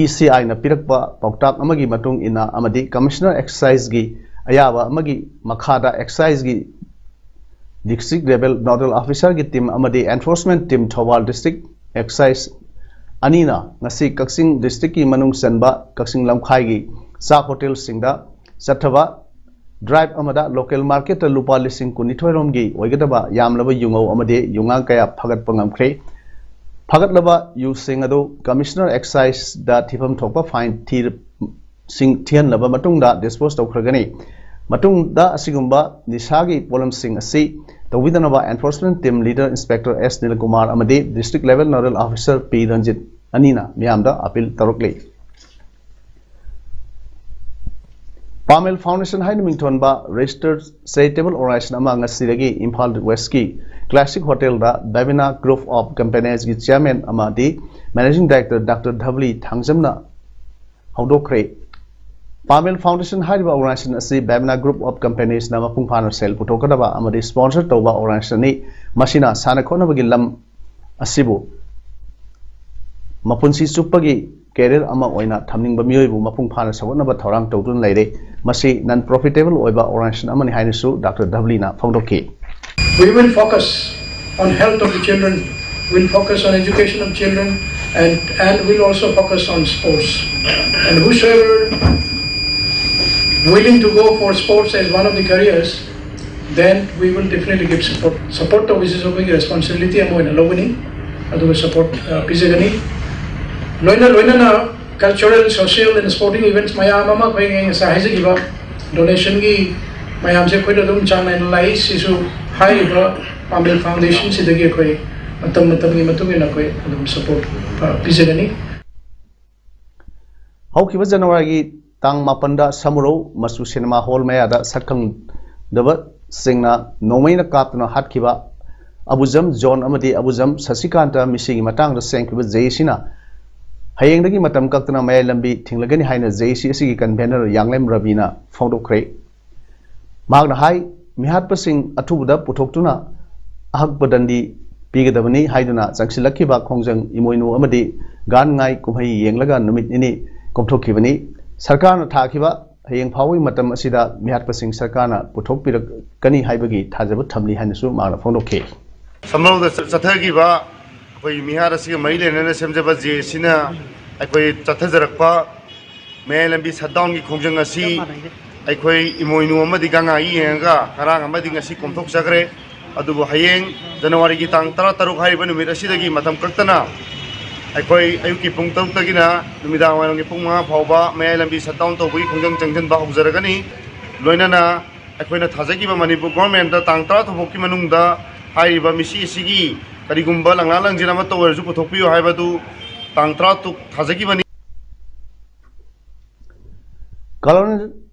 ꯏ ꯁꯤ ꯑꯥꯏꯅ ꯄꯤꯔꯛꯄ ꯄꯥꯎꯇꯥꯛ ꯑꯃꯒꯤ ꯃꯇꯨꯡ ꯏꯟꯅ ꯑꯃꯗꯤ ꯀꯃꯤꯁꯅꯔ ꯑꯦꯛꯁꯥꯏꯖꯒꯤ ꯑꯌꯥꯕ ꯑꯃꯒꯤ ꯃꯈꯥꯗ ꯑꯦꯛꯁꯥꯏꯖꯒꯤ ꯗꯤꯁꯇ꯭ꯔꯤꯛ ꯂꯦꯚꯦꯜ ꯅꯣꯗꯦꯜ ꯑꯣꯐꯤꯁꯔꯒꯤ ꯇꯤꯝ ꯑꯃꯗꯤ ꯑꯦꯟꯐꯣꯔꯁꯃꯦꯟ ꯇꯤꯝ ꯊꯧꯕꯥꯜ ꯗꯤꯁꯇ꯭ꯔꯤꯛ ꯑꯦꯛꯁꯥꯏꯖ ꯑꯅꯤꯅ ꯉꯁꯤ ꯀꯛꯆꯤꯡ ꯗꯤꯁꯇ꯭ꯔꯤꯛꯀꯤ ꯃꯅꯨꯡ ꯆꯟꯕ ꯀꯛꯆꯤꯡ ꯂꯝꯈꯥꯏꯒꯤ ꯆꯥꯛ ꯍꯣꯇꯦꯜꯁꯤꯡꯗ ꯆꯠꯊꯕ ꯗ꯭ꯔꯥꯏꯚ ꯑꯃꯗ ꯂꯣꯀꯦꯜ ꯃꯥꯔꯀꯦꯠꯇ ꯂꯨꯄꯥ ꯂꯤꯁꯤꯡ ꯀꯨꯟꯅꯤꯊꯣꯏ ꯔꯣꯝꯒꯤ ꯑꯣꯏꯒꯗꯕ ꯌꯥꯝꯂꯕ ꯌꯨꯉꯧ ꯑꯃꯗꯤ ꯌꯨꯉꯥ ꯀꯌꯥ ꯐꯥꯒꯠꯄ ꯉꯝꯈ꯭ꯔꯦ꯫ ꯐꯥꯒꯠꯂꯕ ꯌꯨꯁꯤꯡ ꯑꯗꯨ ꯀꯃꯤꯁꯅꯔ ꯑꯦꯛꯁꯥꯏꯖꯗ ꯊꯤꯐꯝ ꯊꯣꯛꯄ ꯐꯥꯏꯟ ꯊꯤ-, ꯁꯤꯡ ꯊꯤꯍꯜꯂꯕ ꯃꯇꯨꯡꯗ ꯗꯤꯁꯄꯣꯖ ꯇꯧꯈ꯭ꯔꯒꯅꯤ꯫ ꯃꯇꯨꯡꯗ ꯑꯁꯤꯒꯨꯝꯕ ꯅꯤꯁꯥꯒꯤ ꯄꯣꯠꯂꯝꯁꯤꯡ ꯑꯁꯤ ꯇꯧꯕꯤꯗꯅꯕ ꯑꯦꯟꯐꯣꯔꯁꯃꯦꯟ ꯇꯤꯝ ꯂꯤꯗꯔ ꯏꯟꯁꯄꯦꯛꯇꯔ ꯑꯦꯁ ꯅꯤꯜꯀꯨꯃꯥꯔ ꯑꯃꯗꯤ ꯗꯤꯁꯇ꯭ꯔꯤꯛ ꯂꯦꯚꯦꯜ ꯅꯣꯗꯦꯜ ꯑꯣꯐꯤꯁꯔ ꯄꯤ ꯔꯟꯖꯤꯠ ꯑꯅꯤꯅ ꯃꯤꯌꯥꯝꯗ ꯑꯄꯤꯜ ꯇꯧꯔꯛꯂꯤ꯫ ꯄꯥꯃꯦꯜ ꯐꯥꯎꯟꯗꯦꯁꯟ ꯍꯥꯏꯅ ꯃꯤꯡꯊꯣꯟꯕ ꯔꯦꯖꯤꯁꯇꯔ ꯆꯦꯔꯤꯇꯦꯕꯜ ꯑꯣꯔꯒꯅꯥꯏꯖꯦꯁꯟ ꯑꯃ ꯉꯁꯤꯗꯒꯤ ꯏꯝꯐꯥꯜ ꯋꯦꯁꯀꯤ ꯀ꯭ꯂꯥꯁꯤꯛ ꯍꯣꯇꯦꯜꯗ ꯕꯦꯕꯤꯅꯥ ꯒ꯭ꯔꯨꯞ ꯑꯣꯐ ꯀꯝꯄꯦꯅꯤꯁꯀꯤ ꯆꯤꯌꯔꯃꯦꯟ ꯑꯃꯗꯤ ꯃꯦꯅꯦꯖꯤꯡ ꯗꯥꯏꯔꯦꯛꯇꯔ ꯗꯥꯛꯇꯔ ꯙꯕꯂꯤ ꯊꯥꯡꯖꯝꯅ ꯍꯧꯗꯣꯛꯈ꯭ꯔꯦ꯫ ꯄꯥꯃꯦꯜ ꯐꯥꯎꯟꯗꯦꯁꯟ ꯍꯥꯏꯔꯤꯕ ꯑꯣꯔꯒꯅꯥꯏꯖꯦꯁꯟ ꯑꯁꯤ ꯕꯦꯕꯤꯅꯥ ꯒ꯭ꯔꯨꯞ ꯑꯣꯐ ꯀꯝꯄꯦꯅꯤꯁꯅ ꯃꯄꯨꯡ ꯐꯥꯅ ꯁꯦꯜ ꯄꯨꯊꯣꯛꯀꯗꯕ ꯑꯃꯗꯤ ꯁ꯭ꯄꯣꯟꯁꯔ ꯇꯧꯕ ꯑꯣꯔꯒꯅꯥꯏꯖꯦꯁꯟꯅꯤ꯫ ꯃꯁꯤꯅ ꯁꯥꯟꯅ ꯈꯣꯠꯅꯕꯒꯤ ꯂꯝ ꯑꯁꯤꯕꯨ ꯃꯄꯨꯟꯁꯤ ꯆꯨꯞꯄꯒꯤ career ꯑꯃ ꯑꯣꯏꯅ ꯊꯝꯅꯤꯡꯕ ꯃꯤꯑꯣꯏꯕꯨ ꯃꯄꯨꯡ ꯐꯥꯅ ꯁꯧꯒꯠꯅꯕ ꯊꯧꯔꯥꯡ ꯇꯧꯗꯨꯅ ꯂꯩꯔꯦ꯫ ꯃꯁꯤ non profitable ꯑꯣꯏꯕ organization ꯑꯃꯅꯤ ꯍꯥꯏꯅꯁꯨ ꯗꯥꯛꯇꯔ ꯙꯕꯂꯤꯅ ꯐꯣꯡꯗꯣꯛꯈꯤ꯫ We will focus on health of the children, we'll focus on education of children, and, and we'll also focus on sports. And whosoever willing to go for sports as one of the careers, then we will definitely give support. Support ꯇꯧꯕꯁꯤꯁꯨ ꯑꯩꯈꯣꯏꯒꯤ responsibility ꯑꯃ ꯑꯣꯏꯅ ꯂꯧꯒꯅꯤ, ꯑꯗꯨꯒ support ꯄꯤꯖꯒꯅꯤ꯫ ꯂꯣꯏꯅ ꯂꯣꯏꯅꯅ cultural, social and sporting events ꯃꯌꯥꯝ ꯑꯃ ꯑꯩꯈꯣꯏ ꯉꯁꯥꯏ ꯍꯥꯏꯖꯈꯤꯕ donationꯒꯤ ꯃꯌꯥꯝꯁꯦ ꯑꯩꯈꯣꯏꯅ ꯑꯗꯨꯝ ꯆꯥꯡ ꯅꯥꯏꯅ ꯂꯥꯛꯏ꯫ ꯁꯤꯁꯨ ꯍꯥꯏꯔꯤꯕ ꯄꯥꯃꯦꯜ foundationꯁꯤꯗꯒꯤ ꯑꯩꯈꯣꯏ ꯃꯇꯝ ꯃꯇꯝꯒꯤ ꯃꯇꯨꯡ ꯏꯟꯅ ꯑꯩꯈꯣꯏ ꯑꯗꯨꯝ support ꯄꯤꯖꯒꯅꯤ꯫ ꯍꯧꯈꯤꯕ ꯖꯅꯋꯥꯔꯤꯒꯤ ꯇꯥꯡ ꯃꯥꯄꯟꯗ ꯁꯃꯨꯔꯧ ꯃꯆꯨ ꯁꯤꯅꯦꯃꯥ ꯍꯣꯜ ꯃꯌꯥꯗ ꯁꯛꯈꯪꯗꯕꯁꯤꯡꯅ ꯅꯣꯡꯃꯩꯅ ꯀꯥꯞꯇꯨꯅ ꯍꯥꯠꯈꯤꯕ ꯑꯕꯨꯖꯝ ꯖꯣꯟ ꯑꯃꯗꯤ ꯑꯕꯨꯖꯝ ꯁꯁꯤꯀꯥꯟꯇ ꯃꯤꯁꯤꯒꯤ ꯃꯇꯥꯡꯗ ꯁꯦꯝꯈꯤꯕ ꯖꯦ ꯑꯦ ꯁꯤꯅ ꯍꯌꯦꯡꯗꯒꯤ ꯃꯇꯝ ꯀꯛꯇꯅ ꯃꯌꯥꯏ ꯂꯝꯕꯤ ꯊꯤꯡꯂꯒꯅꯤ ꯍꯥꯏꯅ ꯖꯦ ꯑꯦ ꯁꯤ ꯑꯁꯤꯒꯤ convener ꯌꯥꯡꯂꯦꯝ ꯔꯕꯤꯅ ꯐꯣꯡꯗꯣꯛꯈ꯭ꯔꯦ꯫ ꯃꯍꯥꯛꯅ ꯍꯥꯏ, ꯃꯤꯍꯥꯠꯄꯁꯤꯡ ꯑꯊꯨꯕꯗ ꯄꯨꯊꯣꯛꯇꯨꯅ ꯑꯍꯛꯄ ꯗꯟꯗꯤ ꯄꯤꯒꯗꯕꯅꯤ ꯍꯥꯏꯗꯨꯅ ꯆꯪꯁꯤꯜꯂꯛꯈꯤꯕ ꯈꯣꯡꯖꯪ ꯏꯃꯣꯏꯅꯨ ꯑꯃꯗꯤ ꯒꯥꯟ ꯉꯥꯏ ꯀꯨꯝꯍꯩ ꯌꯦꯡꯂꯒ ꯅꯨꯃꯤꯠ ꯅꯤꯅꯤ ꯀꯣꯝꯊꯣꯛꯈꯤꯕꯅꯤ꯫ ꯁꯔꯀꯥꯔꯅ ꯊꯥꯈꯤꯕ ꯍꯌꯦꯡ ꯐꯥꯎꯕꯒꯤ ꯃꯇꯝ ꯑꯁꯤꯗ ꯃꯤꯍꯥꯠꯄꯁꯤꯡ ꯁꯔꯀꯥꯔꯅ ꯄꯨꯊꯣꯛꯄꯤꯔꯛꯀꯅꯤ ꯍꯥꯏꯕꯒꯤ ꯊꯥꯖꯕ ꯊꯝꯂꯤ ꯍꯥꯏꯅꯁꯨ ꯃꯍꯥꯛꯅ ꯐꯣꯡꯗꯣꯛꯈꯤ꯫ ꯁꯝꯃꯔꯧꯗ ꯆꯠꯊꯈꯤꯕ ꯑꯩꯈꯣꯏ ꯃꯤꯍꯥꯠ ꯑꯁꯤꯒ ꯃꯔꯤ ꯂꯩꯅꯅ ꯁꯦꯝꯖꯕ ꯖꯦ ꯑꯦ ꯁꯤꯅ ꯑꯩꯈꯣꯏ ꯆꯠꯊꯖꯔꯛꯄ ꯃꯌꯥꯏ ꯂꯝꯕꯤ shutdownꯒꯤ ꯈꯣꯡꯖꯪ ꯑꯁꯤ ꯑꯩꯈꯣꯏ ꯏꯃꯣꯏꯅꯨ ꯑꯃꯗꯤ ꯒꯥꯟ ꯉꯥꯏ ꯌꯦꯡꯉꯒ ꯉꯔꯥꯡ ꯑꯃꯗꯤ ꯉꯁꯤ ꯀꯣꯝꯊꯣꯛꯆꯈ꯭ꯔꯦ꯫ ꯑꯗꯨꯕꯨ ꯍꯌꯦꯡ ꯖꯅꯋꯥꯔꯤꯒꯤ ꯇꯥꯡ ꯇꯔꯥ ꯇꯔꯨꯛ ꯍꯥꯏꯔꯤꯕ ꯅꯨꯃꯤꯠ ꯑꯁꯤꯗꯒꯤ ꯃꯇꯝ ꯀꯛꯇꯅ ꯑꯩꯈꯣꯏ ꯑꯌꯨꯛꯀꯤ ꯄꯨꯡ ꯇꯔꯨꯛꯇꯒꯤꯅ ꯅꯨꯃꯤꯗꯥꯡ ꯋꯥꯏꯔꯝꯒꯤ ꯄꯨꯡ ꯃꯉꯥ ꯐꯥꯎꯕ ꯃꯌꯥꯏ ꯂꯝꯕꯤ shutdown ꯇꯧꯕꯒꯤ ꯈꯣꯡꯖꯪ ꯆꯪꯁꯤꯟꯕ ꯍꯧꯖꯔꯒꯅꯤ꯫ ꯂꯣꯏꯅꯅ ꯑꯩꯈꯣꯏꯅ ꯊꯥꯖꯈꯤꯕ ꯃꯅꯤꯄꯨꯔ governmentꯇ ꯇꯥꯡ ꯇꯔꯥ ꯇꯔꯨꯛ ꯐꯥꯎꯒꯤ ꯃꯅꯨꯡꯗ ꯍꯥꯏꯔꯤꯕ ꯃꯤꯁꯤ ꯑꯁꯤꯒꯤ ꯀꯔꯤꯒꯨꯝꯕ ꯂꯪꯂꯥ ꯂꯪꯖꯤꯟ ꯑꯃꯠꯇ ꯑꯣꯏꯔꯁꯨ ꯄꯨꯊꯣꯛꯄꯤꯌꯨ ꯍꯥꯏꯕꯗꯨ ꯇꯥꯡ ꯇꯔꯥ ꯇꯔꯨꯛ ꯊꯥꯖꯈꯤꯕꯅꯤ꯫ Colonel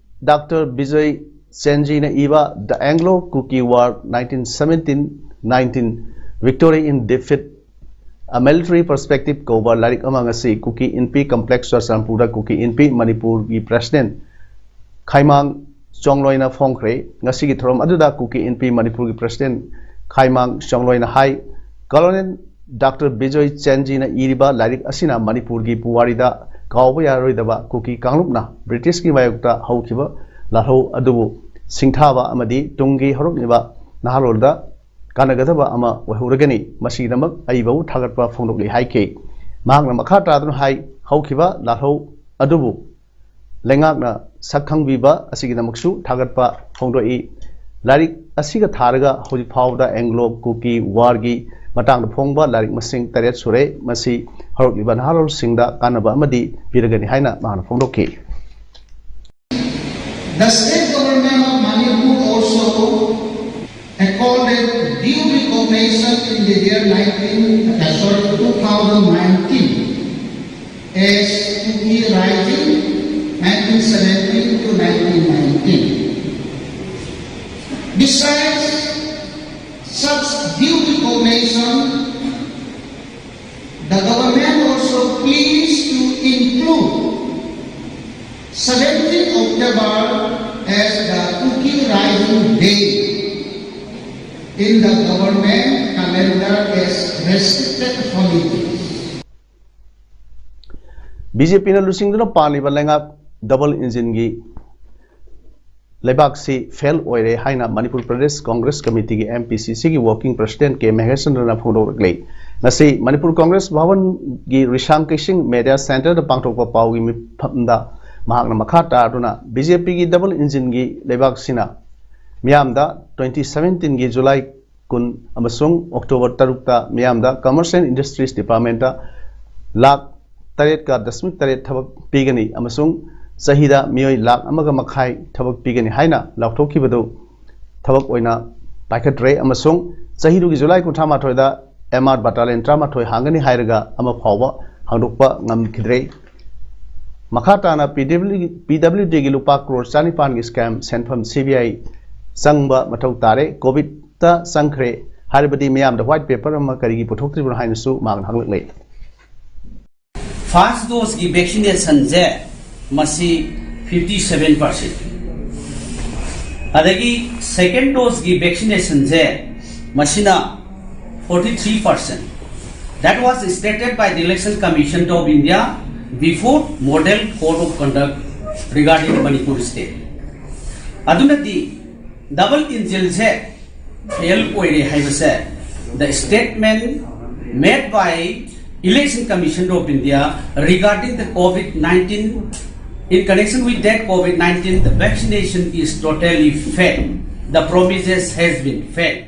Doctor Vijay Chenjina ꯏꯕ The Anglo-Kuki War nineteen seventeen nineteen, Victory in Defeat, A Military Perspective ꯀꯧꯕ ꯂꯥꯏꯔꯤꯛ ꯑꯃ ꯉꯁꯤ ꯀꯨꯀꯤ ꯏꯟꯄꯤ complex ꯆꯨꯔꯆꯥꯟꯄꯨꯔꯗ ꯀꯨꯀꯤ ꯏꯟꯄꯤ ꯃꯅꯤꯄꯨꯔꯒꯤ president ꯈꯥꯏꯃꯥꯡ ꯆꯣꯡꯂꯣꯏꯅ ꯐꯣꯡꯈ꯭ꯔꯦ꯫ ꯉꯁꯤꯒꯤ ꯊꯧꯔꯝ ꯑꯗꯨꯗ ꯀꯨꯀꯤ ꯏꯟꯄꯤ ꯃꯅꯤꯄꯨꯔꯒꯤ president ꯈꯥꯏꯃꯥꯡ ꯆꯣꯡꯂꯣꯏꯅ ꯍꯥꯏ, Colonel ꯗꯥꯛꯇꯔ ꯕꯤꯖꯣꯏ ꯆꯦꯟꯖꯤꯅ ꯏꯔꯤꯕ ꯂꯥꯏꯔꯤꯛ ꯑꯁꯤꯅ ꯃꯅꯤꯄꯨꯔꯒꯤ ꯄꯨꯋꯥꯔꯤꯗ ꯀꯥꯎꯕ ꯌꯥꯔꯣꯏꯗꯕ ꯀꯨꯀꯤ ꯀꯥꯡꯂꯨꯞꯅ ꯕ꯭ꯔꯤꯇꯤꯁꯀꯤ ꯃꯥꯌꯣꯛꯇ ꯍꯧꯈꯤꯕ ꯂꯥꯜꯍꯧ ꯑꯗꯨꯕꯨ ꯁꯤꯡꯊꯥꯕ ꯑꯃꯗꯤ ꯇꯨꯡꯒꯤ ꯍꯧꯔꯛꯂꯤꯕ ꯅꯍꯥꯔꯣꯜꯗ ꯀꯥꯟꯅꯒꯗꯕ ꯑꯃ ꯑꯣꯏꯍꯧꯔꯒꯅꯤ꯫ ꯃꯁꯤꯒꯤꯗꯃꯛ ꯑꯏꯕꯕꯨ ꯊꯥꯒꯠꯄ ꯐꯣꯡꯗꯣꯛꯂꯤ ꯍꯥꯏꯈꯤ꯫ ꯃꯍꯥꯛꯅ ꯃꯈꯥ ꯇꯥꯗꯨꯅ ꯍꯥꯏ, ꯍꯧꯈꯤꯕ ꯂꯥꯜꯍꯧ ꯑꯗꯨꯕꯨ ꯂꯩꯉꯥꯛꯅ ꯁꯛ ꯈꯪꯕꯤꯕ ꯑꯁꯤꯒꯤꯗꯃꯛꯁꯨ ꯊꯥꯒꯠꯄ ꯐꯣꯡꯗꯣꯛꯏ꯫ ꯂꯥꯏꯔꯤꯛ ꯑꯁꯤꯒ ꯊꯥꯔꯒ ꯍꯧꯖꯤꯛ ꯐꯥꯎꯕꯗ ꯑꯦꯡꯒ꯭ꯂꯣ ꯀꯨꯀꯤ ꯋꯥꯔꯒꯤ ꯃꯇꯥꯡꯗ ꯐꯣꯡꯕ ꯂꯥꯏꯔꯤꯛ ꯃꯁꯤꯡ ꯇꯔꯦꯠ ꯁꯨꯔꯦ꯫ ꯃꯁꯤ ꯍꯧꯔꯛꯂꯤꯕ ꯅꯍꯥꯔꯣꯜꯁꯤꯡꯗ ꯀꯥꯟꯅꯕ ꯑꯃꯗꯤ ꯄꯤꯔꯒꯅꯤ ꯍꯥꯏꯅ ꯃꯍꯥꯛꯅ ꯐꯣꯡꯗꯣꯛꯈꯤ꯫ The state government of Manipur also accorded due recognition in the year nineteen, uh, sorry, two thousand nineteen as Kuki Rising nineteen seventeen to nineteen nineteen. Besides such due recognition, the government also pleased to include seventeenth October as the Kuki Rising Day in the government calendar as restricted holidays. B J ꯄꯤꯅ ꯂꯨꯆꯤꯡꯗꯨꯅ ꯄꯥꯜꯂꯤꯕ ꯂꯩꯉꯥꯛ ꯗꯕꯜ ꯏꯟꯖꯤꯟꯒꯤ ꯂꯩꯕꯥꯛꯁꯤ ꯐꯦꯜ ꯑꯣꯏꯔꯦ ꯍꯥꯏꯅ ꯃꯅꯤꯄꯨꯔ ꯄ꯭ꯔꯗꯦꯁ ꯀꯣꯡꯒ꯭ꯔꯦꯁ ꯀꯃꯤꯇꯤꯒꯤ ꯑꯦꯝ ꯄꯤ ꯁꯤ ꯁꯤꯒꯤ ꯋꯥꯔꯀꯤꯡ ꯄ꯭ꯔꯁꯤꯗꯦꯟ ꯀꯦ ꯃꯍꯦꯁꯆꯟꯗ꯭ꯔꯅ ꯐꯣꯡꯗꯣꯛꯂꯛꯂꯤ꯫ ꯉꯁꯤ ꯃꯅꯤꯄꯨꯔ ꯀꯣꯡꯒ꯭ꯔꯦꯁ ꯚꯋꯟꯒꯤ ꯔꯤꯁꯥꯡ ꯀꯩꯁꯤꯡ ꯃꯦꯗꯤꯌꯥ ꯁꯦꯟꯇꯔꯗ ꯄꯥꯡꯊꯣꯛꯄ ꯄꯥꯎꯒꯤ ꯃꯤꯐꯝꯗ ꯃꯍꯥꯛꯅ ꯃꯈꯥ ꯇꯥꯗꯨꯅ ꯕꯤ ꯖꯦ ꯄꯤꯒꯤ ꯗꯕꯜ ꯏꯟꯖꯤꯟꯒꯤ ꯂꯩꯕꯥꯛꯁꯤꯅ ꯃꯤꯌꯥꯝꯗ ꯇ꯭ꯋꯦꯟꯇꯤ ꯁꯚꯦꯟꯇꯤꯟꯒꯤ ꯖꯨꯂꯥꯏ ꯀꯨꯟ ꯑꯃꯁꯨꯡ ꯑꯣꯛꯇꯣꯕꯔ ꯇꯔꯨꯛꯇ ꯃꯤꯌꯥꯝꯗ commerce and industries department lakh ꯇꯔꯦꯠꯀ ꯗꯁꯃꯤꯛ ꯇꯔꯦꯠ ꯊꯕꯛ ꯄꯤꯒꯅꯤ ꯑꯃꯁꯨꯡ ꯆꯍꯤꯗ ꯃꯤꯑꯣꯏ ꯂꯥꯈ ꯑꯃꯒ ꯃꯈꯥꯏ ꯊꯕꯛ ꯄꯤꯒꯅꯤ ꯍꯥꯏꯅ ꯂꯥꯎꯊꯣꯛꯈꯤꯕꯗꯨ ꯊꯕꯛ ꯑꯣꯏꯅ ꯄꯥꯏꯈꯠꯇ꯭ꯔꯦ ꯑꯃꯁꯨꯡ ꯆꯍꯤꯗꯨꯒꯤ ꯖꯨꯂꯥꯏ ꯀꯨꯟꯊ꯭ꯔꯥ ꯃꯥꯊꯣꯏꯗ ꯑꯦꯝ ꯑꯥꯔ ꯕꯇꯥꯂꯤꯌꯟ ꯇꯔꯥꯃꯥꯊꯣꯏ ꯍꯥꯡꯒꯅꯤ ꯍꯥꯏꯔꯒ ꯑꯃ ꯐꯥꯎꯕ ꯍꯥꯡꯗꯣꯛꯄ ꯉꯝꯈꯤꯗ꯭ꯔꯦ꯫ ꯃꯈꯥ ꯇꯥꯅ ꯄꯤ ꯗꯕ꯭ꯂꯤꯎ ꯗꯤꯒꯤ ꯂꯨꯄꯥ ꯀ꯭ꯔꯣꯔ ꯆꯥꯅꯤꯄꯥꯟꯒꯤ ꯁ꯭ꯀꯦꯝ ꯁꯦꯟꯐꯝ ꯁꯤ ꯕꯤ ꯑꯥꯏ ꯆꯪꯕ ꯃꯊꯧ ꯇꯥꯔꯦ꯫ ꯀꯣꯚꯤꯗꯇ ꯆꯪꯈ꯭ꯔꯦ ꯍꯥꯏꯔꯕꯗꯤ ꯃꯤꯌꯥꯝꯗ ꯋꯥꯏꯠ ꯄꯦꯄꯔ ꯑꯃ ꯀꯔꯤꯒꯤ ꯄꯨꯊꯣꯛꯇ꯭ꯔꯤꯕꯅꯣ ꯍꯥꯏꯅꯁꯨ ꯃꯍꯥꯛꯅ ꯍꯪꯂꯛꯂꯦ꯫ ꯐꯥꯔꯁ ꯗꯣꯁꯀꯤ ꯚꯦꯛꯁꯤꯅꯦꯁꯟꯁꯦ ꯃꯁꯤ ꯐꯤꯐꯇꯤ ꯁꯚꯦꯟ ꯄꯥꯔꯁꯦꯟ, ꯑꯗꯒꯤ ꯁꯦꯀꯦꯟ ꯗꯣꯁꯀꯤ ꯚꯦꯛꯁꯤꯅꯦꯁꯟꯁꯦ ꯃꯁꯤꯅ forty three percent, That was stated by the Election Commission of India before Model Code of Conduct regarding Manipur State. ꯑꯗꯨꯅꯗꯤ double injilꯁꯦ fail ꯑꯣꯏꯔꯦ ꯍꯥꯏꯕꯁꯦ, the statement made by Election Commission of India regarding the COVID nineteen, in connection with that COVID nineteen, the vaccination is totally failed. The promises has been failed.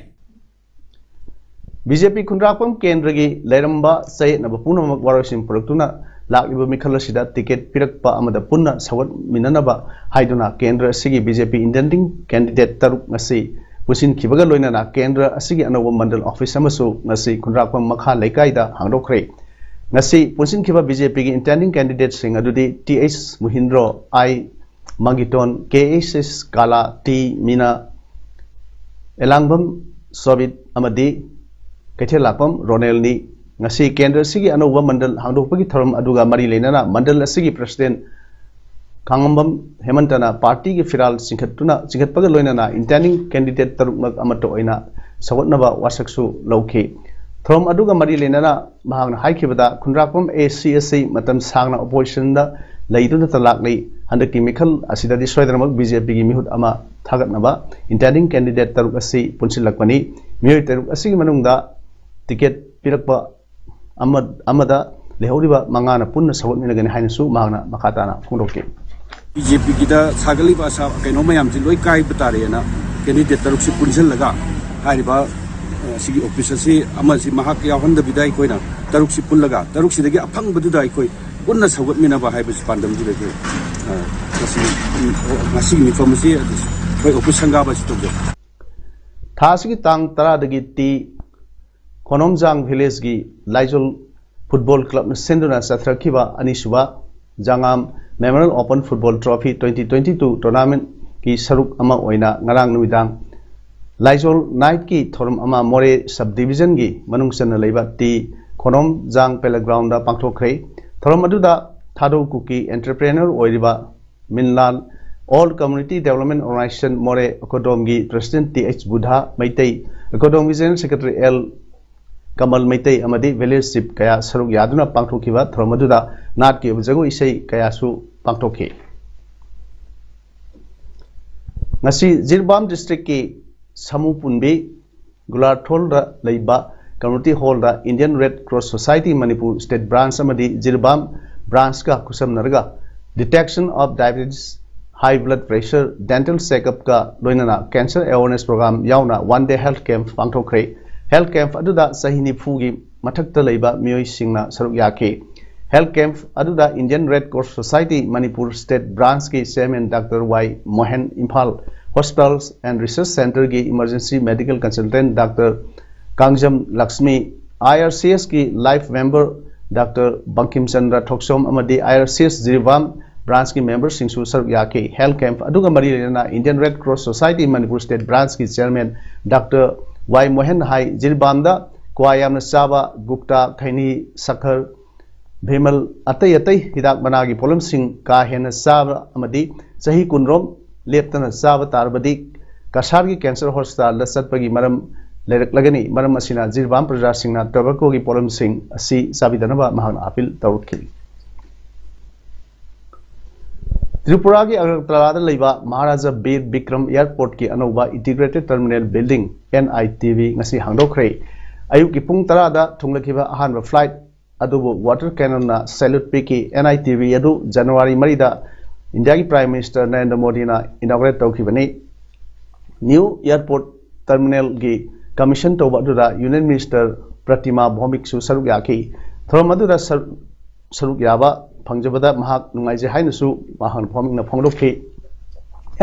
B J P ꯈꯨꯟꯗ꯭ꯔꯥꯛꯄꯝ ꯀꯦꯟꯗ꯭ꯔꯒꯤ ꯂꯩꯔꯝꯕ ꯆꯌꯦꯠꯅꯕ ꯄꯨꯝꯅꯃꯛ ꯋꯥꯔꯣꯏꯁꯤꯟ ꯄꯨꯔꯛꯇꯨꯅ ꯂꯥꯛꯂꯤꯕ ꯃꯤꯈꯜ ꯑꯁꯤꯗ ꯇꯤꯀꯦꯠ ꯄꯤꯔꯛꯄ ꯑꯃꯗ ꯄꯨꯟꯅ ꯁꯧꯒꯠꯃꯤꯟꯅꯅꯕ ꯍꯥꯏꯗꯨꯅ ꯀꯦꯟꯗ꯭ꯔ ꯑꯁꯤꯒꯤ ꯕꯤ ꯖꯦ ꯄꯤ intending candidate ꯇꯔꯨꯛ ꯉꯁꯤ ꯄꯨꯟꯁꯤꯟꯈꯤꯕꯒ ꯂꯣꯏꯅꯅ ꯀꯦꯟꯗ꯭ꯔ ꯑꯁꯤꯒꯤ ꯑꯅꯧꯕ ꯃꯟꯗꯜ ꯑꯣꯐꯤꯁ ꯑꯃꯁꯨ ꯉꯁꯤ ꯈꯨꯟꯗ꯭ꯔꯥꯛꯄꯝ ꯃꯈꯥ ꯂꯩꯀꯥꯏꯗ ꯍꯥꯡꯗꯣꯛꯈ꯭ꯔꯦ꯫ ꯉꯁꯤ ꯄꯨꯟꯁꯤꯟꯈꯤꯕ ꯕꯤ ꯖꯦ ꯄꯤꯒꯤ intending candidateꯁꯤꯡ ꯑꯗꯨꯗꯤ ꯇꯤ ꯑꯩꯆ ꯃꯨꯍꯤꯟꯗ꯭ꯔꯣ, ꯑꯥꯏ ꯃꯥꯡꯒꯤꯇꯣꯟ, ꯀꯦ ꯑꯩꯆ ꯑꯦꯁ ꯀꯥꯂꯥ, ꯇꯤ ꯃꯤꯅꯥ, ꯑꯦꯂꯥꯡꯕꯝ ꯁꯣꯕꯤꯠ ꯑꯃꯗꯤ ꯀꯩꯊꯦꯜꯂꯥꯛꯄꯝ ꯔꯣꯅꯦꯜꯅꯤ꯫ ꯉꯁꯤ ꯀꯦꯟꯗ꯭ꯔ ꯑꯁꯤꯒꯤ ꯑꯅꯧꯕ ꯃꯟꯗꯜ ꯍꯥꯡꯗꯣꯛꯄꯒꯤ ꯊꯧꯔꯝ ꯑꯗꯨꯒ ꯃꯔꯤ ꯂꯩꯅꯅ ꯃꯟꯗꯜ ꯑꯁꯤꯒꯤ president ꯈꯥꯉꯝꯕꯝ ꯍꯦꯃꯟꯇꯅ ꯄꯥꯔꯇꯤꯒꯤ ꯐꯤꯔꯥꯜ ꯆꯤꯡꯈꯠꯇꯨꯅ, ꯆꯤꯡꯈꯠꯄꯒ ꯂꯣꯏꯅꯅ intending candidate ꯇꯔꯨꯛꯃꯛ ꯑꯃꯠꯇ ꯑꯣꯏꯅ ꯁꯧꯒꯠꯅꯕ ꯋꯥꯁꯛꯁꯨ ꯂꯧꯈꯤ꯫ ꯊꯧꯔꯝ ꯑꯗꯨꯒ ꯃꯔꯤ ꯂꯩꯅꯅ ꯃꯍꯥꯛꯅ ꯍꯥꯏꯈꯤꯕꯗ, ꯈꯨꯟꯗ꯭ꯔꯥꯛꯄꯝ ꯑꯦ ꯁꯤ ꯑꯁꯤ ꯃꯇꯝ ꯁꯥꯡꯅ oppositionꯗ ꯂꯩꯗꯨꯅꯇ ꯂꯥꯛꯂꯤ꯫ ꯍꯟꯗꯛꯀꯤ ꯃꯤꯈꯜ ꯑꯁꯤꯗꯗꯤ ꯁꯣꯏꯗꯅꯃꯛ ꯕꯤ ꯖꯦ ꯄꯤꯒꯤ ꯃꯤꯍꯨꯠ ꯑꯃ ꯊꯥꯒꯠꯅꯕ intending candidate ꯇꯔꯨꯛ ꯑꯁꯤ ꯄꯨꯟꯁꯤꯜꯂꯛꯄꯅꯤ꯫ ꯃꯤꯑꯣꯏ ꯇꯔꯨꯛ ꯑꯁꯤꯒꯤ ꯃꯅꯨꯡꯗ ꯇꯤꯀꯦꯠ ꯄꯤꯔꯛꯄ ꯑꯃ-, ꯑꯃꯗ ꯂꯩꯍꯧꯔꯤꯕ ꯃꯉꯥꯅ ꯄꯨꯟꯅ ꯁꯧꯒꯠꯃꯤꯟꯅꯒꯅꯤ ꯍꯥꯏꯅꯁꯨ ꯃꯍꯥꯛꯅ ꯃꯈꯥ ꯇꯥꯅ ꯐꯣꯡꯗꯣꯛꯈꯤ꯫ ꯕꯤ ꯖꯦ ꯄꯤꯒꯤꯗ ꯁꯥꯒꯠꯂꯤꯕ ꯑꯁꯥ ꯀꯩꯅꯣ ꯃꯌꯥꯝꯁꯤ ꯂꯣꯏ ꯀꯥꯏꯕ ꯇꯥꯔꯦꯅ candidate ꯇꯔꯨꯛꯁꯤ ꯄꯨꯟꯁꯤꯜꯂꯒ ꯍꯥꯏꯔꯤꯕ, ꯑ, ꯁꯤꯒꯤ office ꯑꯁꯤ ꯑꯃꯁꯤ ꯃꯍꯥꯛ ꯌꯥꯎꯍꯟꯗꯕꯤꯗ ꯑꯩꯈꯣꯏꯅ ꯇꯔꯨꯛꯁꯤ ꯄꯨꯜꯂꯒ ꯇꯔꯨꯛꯁꯤꯗꯒꯤ ꯑꯐꯪꯕꯗꯨꯗ ꯑꯩꯈꯣꯏ ꯄꯨꯟꯅ ꯁꯧꯒꯠꯃꯤꯟꯅꯕ ꯍꯥꯏꯕꯁꯤ ꯄꯥꯟꯗꯝꯁꯤꯗ ꯑꯩꯈꯣꯏ, ꯑ, ꯉꯁꯤ, ꯎꯝ, ꯉꯁꯤꯒꯤ ꯃꯤꯐꯝ ꯑꯁꯤ ꯑꯩꯈꯣꯏ office ꯁꯪꯒꯥꯕ ꯑꯁꯤ ꯇꯧꯖꯩ꯫ ꯊꯥ ꯑꯁꯤꯒꯤ ꯇꯥꯡ ꯇꯔꯥꯗꯒꯤ ꯇꯤ ꯈꯣꯅꯣꯝꯖꯥꯡ villageꯀꯤ ꯂꯥꯏꯖꯣꯜ football clubꯅ ꯁꯤꯟꯗꯨꯅ ꯆꯠꯊꯔꯛꯈꯤꯕ ꯑꯅꯤꯁꯨꯕ ꯖꯉꯥꯝ Memorial Open Football Trophy twenty twenty two tournamentꯀꯤ ꯁꯔꯨꯛ ꯑꯃ ꯑꯣꯏꯅ ꯉꯔꯥꯡ ꯅꯨꯃꯤꯗꯥꯡ ꯂꯥꯏꯖꯣꯜ nightꯀꯤ ꯊꯧꯔꯝ ꯑꯃ ꯃꯣꯔꯦ sub divisionꯒꯤ ꯃꯅꯨꯡ ꯆꯟꯅ ꯂꯩꯕ ꯇꯤ ꯈꯣꯅꯣꯝꯖꯥꯡ playgroundꯗ ꯄꯥꯡꯊꯣꯛꯈ꯭ꯔꯦ꯫ ꯊꯧꯔꯝ ꯑꯗꯨꯗ ꯊꯥꯗꯧ ꯀꯨꯀꯤ entrepreneur ꯑꯣꯏꯔꯤꯕ ꯃꯤꯟꯂꯥꯜ, All Community Development Organization ꯃꯣꯔꯦ ꯑꯦꯀꯣꯗꯣꯝꯒꯤ president T H Budha Meitei, ꯑꯦꯀꯣꯗꯣꯝꯒꯤ general secretary L Kamal Meitei ꯑꯃꯗꯤ village chief ꯀꯌꯥ ꯁꯔꯨꯛ ꯌꯥꯗꯨꯅ ꯄꯥꯡꯊꯣꯛꯈꯤꯕ ꯊꯧꯔꯝ ꯑꯗꯨꯗ ꯅꯥꯠꯀꯤ ꯑꯣꯏꯕ ꯖꯒꯣꯏ ꯏꯁꯩ ꯀꯌꯥꯁꯨ ꯄꯥꯡꯊꯣꯛꯈꯤ꯫ ꯉꯁꯤ ꯖꯤꯔꯤꯕꯥꯝ district ꯀꯤ ꯁꯃꯨ ꯄꯨꯟꯕꯤ ꯒꯨꯂꯥꯔꯊꯣꯜꯗ ꯂꯩꯕ community hall ꯗ Indian Red Cross Society Manipur state branch ꯑꯃꯗꯤ ꯖꯤꯔꯤꯕꯥꯝ branch ꯀ ꯈꯨꯠꯁꯝꯅꯔꯒ detection of diabetes, high blood pressure, dental checkup ꯀ ꯂꯣꯏꯅꯅ cancer awareness program ꯌꯥꯎꯅ one day health camp ꯄꯥꯡꯊꯣꯛꯈ꯭ꯔꯦ꯫ Health camp ꯑꯗꯨꯗ ꯆꯍꯤ ꯅꯤꯐꯨꯒꯤ ꯃꯊꯛꯇ ꯂꯩꯕ ꯃꯤꯑꯣꯏꯁꯤꯡꯅ ꯁꯔꯨꯛ ꯌꯥꯈꯤ꯫ Health camp ꯑꯗꯨꯗ Indian Red Cross Society Manipur state branch ꯀꯤ chairman Doctor Y Mohan, Imphal Hospitals and Research Centre ꯒꯤ emergency medical consultant Doctor Kangjam Lakshmi, IRCS ꯀꯤ life member Doctor Bangkim Chandra ꯊꯣꯛꯆꯣꯝ ꯑꯃꯗꯤ IRCS ꯖꯤꯔꯤꯕꯥꯝ branch ꯀꯤ member ꯁꯤꯡꯁꯨ ꯁꯔꯨꯛ ꯌꯥꯈꯤ꯫ Health camp ꯑꯗꯨꯒ ꯃꯔꯤ ꯂꯩꯅꯅ Indian Red Cross Society Manipur state branch ꯀꯤ chairman Doctor ꯋꯥꯏ ꯃꯣꯍꯟ ꯍꯥꯏ, ꯖꯤꯔꯤꯕꯥꯝꯗ ꯀ꯭ꯋꯥ ꯌꯥꯝꯅ ꯆꯥꯕ, ꯒꯨꯠꯈꯥ, ꯈꯩꯅꯤ, ꯁꯛꯈꯔ, ꯚꯤꯃꯜ, ꯑꯇꯩ ꯑꯇꯩ ꯍꯤꯗꯥꯛ ꯃꯅꯥꯒꯤ ꯄꯣꯠꯂꯝꯁꯤꯡ ꯀꯥ ꯍꯦꯟꯅ ꯆꯥꯕ ꯑꯃꯗꯤ ꯆꯍꯤ ꯀꯨꯟꯔꯣꯝ ꯂꯦꯞꯇꯅ ꯆꯥꯕ ꯇꯥꯔꯕꯗꯤ ꯀꯁꯥꯔꯒꯤ cancer hospital ꯗ ꯆꯠꯄꯒꯤ ꯃꯔꯝ ꯂꯩꯔꯛꯂꯒꯅꯤ꯫ ꯃꯔꯝ ꯑꯁꯤꯅ ꯖꯤꯔꯤꯕꯥꯝ ꯄ꯭ꯔꯖꯥꯁꯤꯡꯅ tobacco ꯒꯤ ꯄꯣꯠꯂꯝꯁꯤꯡ ꯑꯁꯤ ꯆꯥꯕꯤꯗꯅꯕ ꯃꯍꯥꯛꯅ appeal ꯇꯧꯔꯛꯈꯤ꯫ ꯇ꯭ꯔꯤꯄꯨꯔꯥꯒꯤ ꯑꯒꯔꯇꯂꯥꯗ ꯂꯩꯕ ꯃꯍꯥꯔꯥꯖꯥ ꯕꯤꯔ ꯕꯤꯀ꯭ꯔꯝ airport ꯀꯤ ꯑꯅꯧꯕ integrated terminal building, NITB, ꯉꯁꯤ ꯍꯥꯡꯗꯣꯛꯈ꯭ꯔꯦ꯫ ꯑꯌꯨꯛꯀꯤ ꯄꯨꯡ ꯇꯔꯥꯗ ꯊꯨꯡꯂꯈꯤꯕ ꯑꯍꯥꯟꯕ flight ꯑꯗꯨꯕꯨ water cannon ꯅ salute ꯄꯤꯈꯤ꯫ NITB ꯑꯗꯨ January ꯃꯔꯤꯗ ꯏꯟꯗꯤꯌꯥꯒꯤ Prime Minister ꯅꯔꯦꯟꯗ꯭ꯔ ꯃꯣꯗꯤꯅ inaugurate ꯇꯧꯈꯤꯕꯅꯤ꯫ New airport terminal ꯒꯤ commission ꯇꯧꯕ ꯑꯗꯨꯗ Union Minister ꯄ꯭ꯔꯇꯤꯃꯥ ꯚꯧꯃꯤꯛꯁꯨ ꯁꯔꯨꯛ ꯌꯥꯈꯤ꯫ ꯊꯧꯔꯝ ꯑꯗꯨꯗ ꯁꯔꯨꯛ ꯁꯔꯨꯛ ꯌꯥꯕ ꯐꯪꯖꯕꯗ ꯃꯍꯥꯛ ꯅꯨꯡꯉꯥꯏꯖꯩ ꯍꯥꯏꯅꯁꯨ ꯃꯍꯥꯛꯅ ꯐꯣꯡꯗꯣꯛꯈꯤ꯫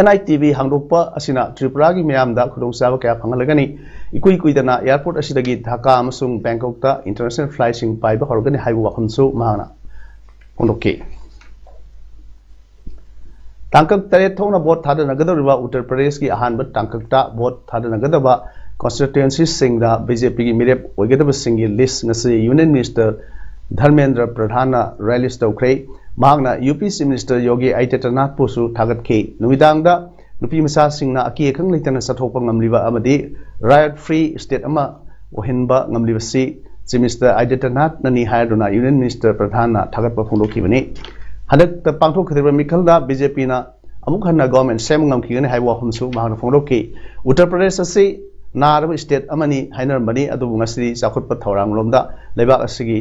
NITB ꯍꯥꯡꯗꯣꯛꯄ ꯑꯁꯤꯅ ꯇ꯭ꯔꯤꯄꯨꯔꯥꯒꯤ ꯃꯤꯌꯥꯝꯗ ꯈꯨꯗꯣꯡꯆꯥꯕ ꯀꯌꯥ ꯐꯪꯍꯜꯂꯒꯅꯤ꯫ ꯏꯀꯨꯏ ꯀꯨꯏꯗꯅ airport ꯑꯁꯤꯗꯒꯤ ꯙꯥꯀꯥ ꯑꯃꯁꯨꯡ ꯕꯦꯡꯀꯣꯛꯇ international flightꯁꯤꯡ ꯄꯥꯏꯕ ꯍꯧꯔꯒꯅꯤ ꯍꯥꯏꯕ ꯋꯥꯐꯝꯁꯨ ꯃꯍꯥꯛꯅ ꯐꯣꯡꯗꯣꯛꯈꯤ꯫ ꯇꯥꯡꯀꯛ ꯇꯔꯦꯠ ꯊꯣꯛꯅ vote ꯊꯥꯗꯅꯒꯗꯧꯔꯤꯕ ꯎꯠꯇꯔ ꯄ꯭ꯔꯗꯦꯁꯀꯤ ꯑꯍꯥꯟꯕ ꯇꯥꯡꯀꯛꯇ vote ꯊꯥꯗꯅꯒꯗꯕ constituencyꯁꯤꯡꯗ BJPꯒꯤ ꯃꯤꯔꯦꯞ ꯑꯣꯏꯒꯗꯕꯁꯤꯡꯒꯤ list ꯉꯁꯤ Union Minister ꯙꯔꯃꯦꯟꯗ꯭ꯔ ꯄ꯭ꯔꯙꯥꯟꯅ release ꯇꯧꯈ꯭ꯔꯦ꯫ ꯃꯍꯥꯛꯅ UP Chief Minister ꯌꯣꯒꯤ ꯑꯥꯗꯤꯇ꯭ꯌꯅꯥꯊꯄꯨꯁꯨ ꯊꯥꯒꯠꯈꯤ꯫ ꯅꯨꯃꯤꯗꯥꯡꯗ ꯅꯨꯄꯤ ꯃꯆꯥꯁꯤꯡꯅ ꯑꯀꯤ ꯑꯈꯪ ꯂꯩꯇꯅ ꯆꯠꯊꯣꯛꯄ ꯉꯝꯂꯤꯕ ꯑꯃꯗꯤ riot free state ꯑꯃ ꯑꯣꯏꯍꯟꯕ ꯉꯝꯂꯤꯕꯁꯤ Chief Minister ꯑꯥꯗꯤꯇ꯭ꯌꯅꯥꯊꯅꯅꯤ ꯍꯥꯏꯗꯨꯅ Union Minister ꯄ꯭ꯔꯙꯥꯟꯅ ꯊꯥꯒꯠꯄ ꯐꯣꯡꯗꯣꯛꯈꯤꯕꯅꯤ꯫ ꯍꯟꯗꯛꯇ ꯄꯥꯡꯊꯣꯛꯀꯗꯧꯔꯤꯕ ꯃꯤꯈꯜꯗ BJPꯅ ꯑꯃꯨꯛ ꯍꯟꯅ government ꯁꯦꯝꯕ ꯉꯝꯈꯤꯒꯅꯤ ꯍꯥꯏꯕ ꯋꯥꯐꯝꯁꯨ ꯃꯍꯥꯛꯅ ꯐꯣꯡꯗꯣꯛꯈꯤ꯫ ꯎꯠꯇꯔ ꯄ꯭ꯔꯗꯦꯁ ꯑꯁꯤ ꯅꯥꯔꯕ state ꯑꯃꯅꯤ ꯍꯥꯏꯅꯔꯝꯕꯅꯤ, ꯑꯗꯨꯕꯨ ꯉꯁꯤꯗꯤ ꯆꯥꯎꯈꯠꯄ ꯊꯧꯔꯥꯡꯂꯣꯝꯗ ꯂꯩꯕꯥꯛ ꯑꯁꯤꯒꯤ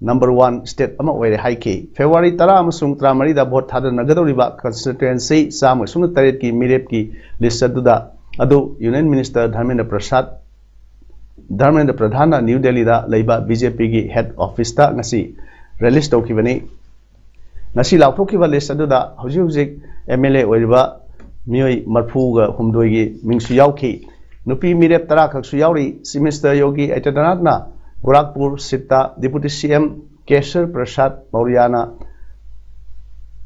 number one state ꯑꯃ ꯑꯣꯏꯔꯦ ꯍꯥꯏꯈꯤ꯫ February ꯇꯔꯥ ꯑꯃꯁꯨꯡ ꯇꯔꯥꯃꯔꯤꯗ vote ꯊꯥꯗꯅꯒꯗꯧꯔꯤꯕ constituency ꯆꯥꯝꯃ ꯁꯨꯞꯅ ꯇꯔꯦꯠꯀꯤ ꯃꯤꯔꯦꯞꯀꯤ list ꯑꯗꯨꯗ ꯑꯗꯨ Union Minister ꯙꯔꯃꯦꯟꯗ꯭ꯔ ꯄ꯭ꯔꯁꯥꯗ ꯙꯔꯃꯦꯟꯗ꯭ꯔ ꯄ꯭ꯔꯙꯥꯟꯅ ꯅ꯭ꯌꯨ ꯗꯦꯜꯂꯤꯗ ꯂꯩꯕ BJPꯒꯤ head officeꯇ ꯉꯁꯤ release ꯇꯧꯈꯤꯕꯅꯤ꯫ ꯉꯁꯤ ꯂꯥꯎꯊꯣꯛꯈꯤꯕ list ꯑꯗꯨꯗ ꯍꯧꯖꯤꯛ ꯍꯧꯖꯤꯛ MLA ꯑꯣꯏꯔꯤꯕ ꯃꯤꯑꯣꯏ ꯃꯔꯤꯐꯨꯒ ꯍꯨꯝꯗꯣꯏꯒꯤ ꯃꯤꯡꯁꯨ ꯌꯥꯎꯈꯤ꯫ ꯅꯨꯄꯤ ꯃꯤꯔꯦꯞ ꯇꯔꯥ ꯈꯛꯁꯨ ꯌꯥꯎꯔꯤ꯫ Chief Minister ꯌꯣꯒꯤ ꯑꯥꯗꯤꯇ꯭ꯌꯅꯥꯊꯅ ꯒꯣꯔꯥꯈꯄꯨꯔ seatꯇ, Deputy CM ꯀꯦꯁꯔ ꯄ꯭ꯔꯁꯥꯗ ꯃꯧꯔꯤꯌꯥꯅ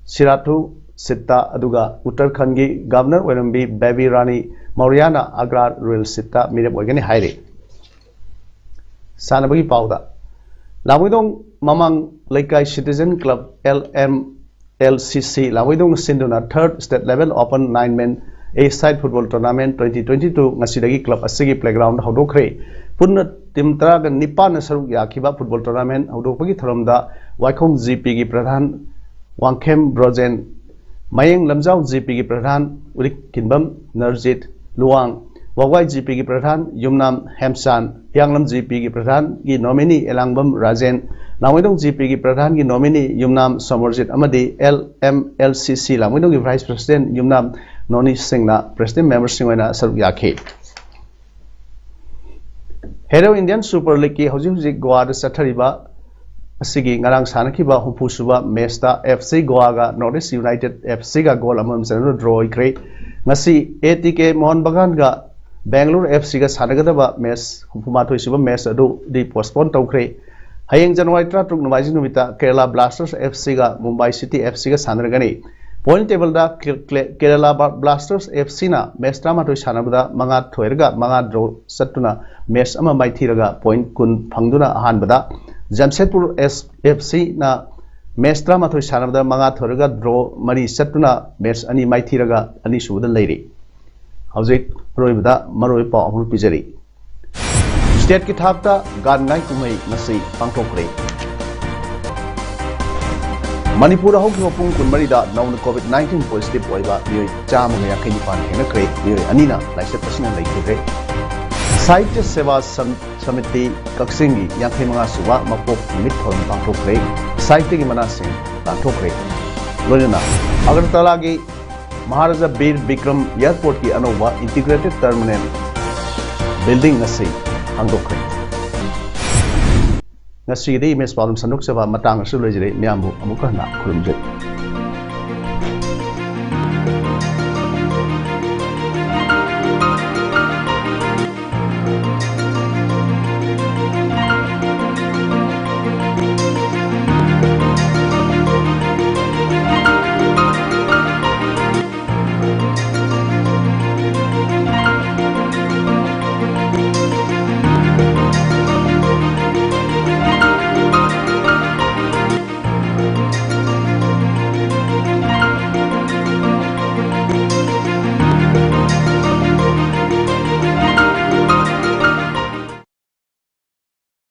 ꯁꯤꯔꯥꯊꯨ seatꯇ, ꯑꯗꯨꯒ ꯎꯠꯇꯔꯈꯟꯒꯤ Governor ꯑꯣꯏꯔꯝꯕꯤ ꯕꯦꯕꯤ ꯔꯥꯅꯤ ꯃꯧꯔꯤꯌꯥꯅ ꯑꯒ꯭ꯔꯥ Rural seatꯇ ꯃꯤꯔꯦꯞ ꯑꯣꯏꯒꯅꯤ ꯍꯥꯏꯔꯤ꯫ ꯁꯥꯟꯅꯕꯒꯤ ꯄꯥꯎꯗ, ꯂꯥꯡꯃꯩꯗꯣꯡ ꯃꯃꯥꯡ ꯂꯩꯀꯥꯏ Citizen Club, LMLCC ꯂꯥꯡꯃꯩꯗꯣꯡꯅ ꯁꯤꯟꯗꯨꯅ third state level open nine man A side football tournament twenty twenty two ꯉꯁꯤꯗꯒꯤ club ꯑꯁꯤꯒꯤ playgroundꯗ ꯍꯧꯗꯣꯛꯈ꯭ꯔꯦ꯫ ꯄꯨꯟꯅ team ꯇꯔꯥꯒ ꯅꯤꯄꯥꯟꯅ ꯁꯔꯨꯛ ꯌꯥꯈꯤꯕ football tournament ꯍꯧꯗꯣꯛꯄꯒꯤ ꯊꯧꯔꯝꯗ ꯋꯥꯏꯈꯣꯡ GPꯒꯤ ꯄ꯭ꯔꯙꯥꯟ ꯋꯥꯡꯈꯦꯝ ꯕ꯭ꯔꯣꯖꯦꯟ, ꯃꯌꯦꯡ ꯂꯝꯖꯥꯎ GPꯒꯤ ꯄ꯭ꯔꯙꯥꯟ ꯎꯔꯤꯛ ꯀꯤꯟꯕꯝ ꯅꯔꯖꯤꯠ, ꯂꯨꯋꯥꯡ ꯋꯥꯒꯋꯥꯏ GPꯒꯤ ꯄ꯭ꯔꯙꯥꯟ ꯌꯨꯝꯅꯥꯝ ꯍꯦꯝꯆꯥꯟ, ꯍꯤꯌꯥꯡꯂꯝ GPꯒꯤ ꯄ꯭ꯔꯙꯥꯟꯒꯤ nominee ꯑꯦꯂꯥꯡꯕꯝ ꯔꯥꯖꯦꯟ, ꯂꯥꯡꯃꯩꯗꯣꯡ GPꯒꯤ ꯄ꯭ꯔꯙꯥꯟꯒꯤ nominee ꯌꯨꯝꯅꯥꯝ ꯁꯣꯃꯔꯖꯤꯠ ꯑꯃꯗꯤ LMLCC ꯂꯥꯡꯃꯩꯗꯣꯡꯒꯤ vice president ꯌꯨꯝꯅꯥꯝ ꯅꯣꯅꯤ ꯁꯤꯡꯅ president memberꯁꯤꯡ ꯑꯣꯏꯅ ꯁꯔꯨꯛ ꯌꯥꯈꯤ꯫ Hero Indian Super Leagueꯀꯤ ꯍꯧꯖꯤꯛ ꯍꯧꯖꯤꯛ ꯒꯣꯋꯥꯗ ꯆꯠꯊꯔꯤꯕ ꯑꯁꯤꯒꯤ ꯉꯔꯥꯡ ꯁꯥꯟꯅꯈꯤꯕ ꯍꯨꯝꯐꯨ ꯁꯨꯕ matchꯇ FC ꯒꯣꯋꯥꯒ North East United FCꯒ goal ꯑꯃꯃꯝ ꯆꯟꯅꯗꯨꯅ draw ꯑꯣꯏꯈ꯭ꯔꯦ꯫ ꯉꯁꯤ ATK ꯃꯣꯍꯟ ꯕꯒꯥꯟꯒ ꯕꯦꯡꯒꯂꯣꯔ FCꯒ ꯁꯥꯟꯅꯒꯗꯕ match ꯍꯨꯝꯐꯨ ꯃꯥꯊꯣꯏ ꯁꯨꯕ match ꯑꯗꯨꯗꯤ postpone ꯇꯧꯈ꯭ꯔꯦ꯫ ꯍꯌꯦꯡ January ꯇꯔꯥꯇꯔꯨꯛ ꯅꯣꯡꯃꯥꯏꯖꯤꯡ ꯅꯨꯃꯤꯠꯇ Kerala Blasters FCꯒ Mumbai City FCꯒ ꯁꯥꯟꯅꯔꯒꯅꯤ꯫ Point tableꯗ ꯀꯦ-, ꯀꯦ-, Kerala Blasters FCꯅ match ꯇꯔꯥꯃꯥꯊꯣꯏ ꯁꯥꯟꯅꯕꯗ ꯃꯉꯥ ꯊꯣꯏꯔꯒ ꯃꯉꯥ draw ꯆꯠꯇꯨꯅ match ꯑꯃ ꯃꯥꯏꯊꯤꯔꯒ point ꯀꯨꯟ ꯐꯪꯗꯨꯅ ꯑꯍꯥꯟꯕꯗ, ꯖꯥꯝꯁꯦꯗꯄꯨꯔ ꯑꯦꯁ-, FCꯅ match ꯇꯔꯥꯃꯥꯊꯣꯏ ꯁꯥꯟꯅꯕꯗ ꯃꯉꯥ ꯊꯣꯏꯔꯒ draw ꯃꯔꯤ ꯆꯠꯇꯨꯅ match ꯑꯅꯤ ꯃꯥꯏꯊꯤꯔꯒ ꯑꯅꯤꯁꯨꯕꯗ ꯂꯩꯔꯤ꯫ ꯍꯧꯖꯤꯛ ꯑꯔꯣꯏꯕꯗ ꯃꯔꯨꯑꯣꯏꯕ ꯄꯥꯎ ꯑꯃ ꯄꯤꯖꯔꯤ꯫ ꯁ꯭ꯇꯦꯠꯀꯤ ꯊꯥꯛꯇ ꯒꯥꯟ ꯉꯥꯏ ꯀꯨꯝꯍꯩ ꯉꯁꯤ ꯄꯥꯡꯊꯣꯛꯈ꯭ꯔꯦ꯫ ꯃꯅꯤꯄꯨꯔꯗ ꯍꯧꯈꯤꯕ ꯄꯨꯡ ꯀꯨꯟꯃꯔꯤꯗ ꯅꯧꯅ ꯀꯣꯚꯤꯗ ꯅꯥꯏꯟꯇꯤꯟ ꯄꯣꯖꯤꯇꯤꯚ ꯑꯣꯏꯕ ꯃꯤꯑꯣꯏ ꯆꯥꯝꯃꯒ ꯌꯥꯡꯈꯩ ꯅꯤꯄꯥꯟ ꯊꯦꯡꯅꯈ꯭ꯔꯦ꯫ ꯃꯤꯑꯣꯏ ꯑꯅꯤꯅ ꯂꯥꯏꯆꯠ ꯑꯁꯤꯅ ꯂꯩꯈꯤꯗ꯭ꯔꯦ꯫ ꯁꯥꯍꯤꯇ꯭ꯌ ꯁꯦꯕꯥ ꯁꯝ-, ꯁꯃꯤꯇꯤ ꯀꯛꯆꯤꯡꯒꯤ ꯌꯥꯡꯈꯩ ꯃꯉꯥ ꯁꯨꯕ ꯃꯄꯣꯛ ꯅꯨꯃꯤꯠ ꯊꯧꯔꯝ ꯄꯥꯡꯊꯣꯛꯈ꯭ꯔꯦ꯫ ꯁꯥꯍꯤꯇ꯭ꯌꯒꯤ ꯃꯅꯥꯁꯤꯡ ꯂꯥꯟꯊꯣꯛꯈ꯭ꯔꯦ꯫ ꯂꯣꯏꯅꯅ ꯑꯒꯔꯇꯂꯥꯒꯤ ꯃꯍꯥꯔꯥꯖꯥ ꯕꯤꯔ ꯕꯤꯀ꯭ꯔꯝ ꯑꯦꯌꯔꯄꯣꯔꯠꯀꯤ ꯑꯅꯧꯕ ꯏꯟꯇꯤꯒ꯭ꯔꯦꯇꯦꯗ ꯇꯔꯃꯤꯅꯦꯜ ꯕꯤꯜꯗꯤꯡ ꯑꯁꯤ ꯍꯥꯡꯗꯣꯛꯈ꯭ꯔꯦ꯫ ꯉꯁꯤꯒꯤꯗꯤ ꯏꯃꯦꯖ ꯄꯥꯎꯗꯝ ꯁꯟꯗꯣꯛꯆꯕ ꯃꯇꯥꯡ ꯑꯁꯤꯗ ꯂꯣꯏꯖꯔꯦ꯫ ꯃꯤꯌꯥꯝꯕꯨ ꯑꯃꯨꯛꯀ ꯍꯟꯅ ꯈꯨꯔꯨꯝꯖꯔꯤ꯫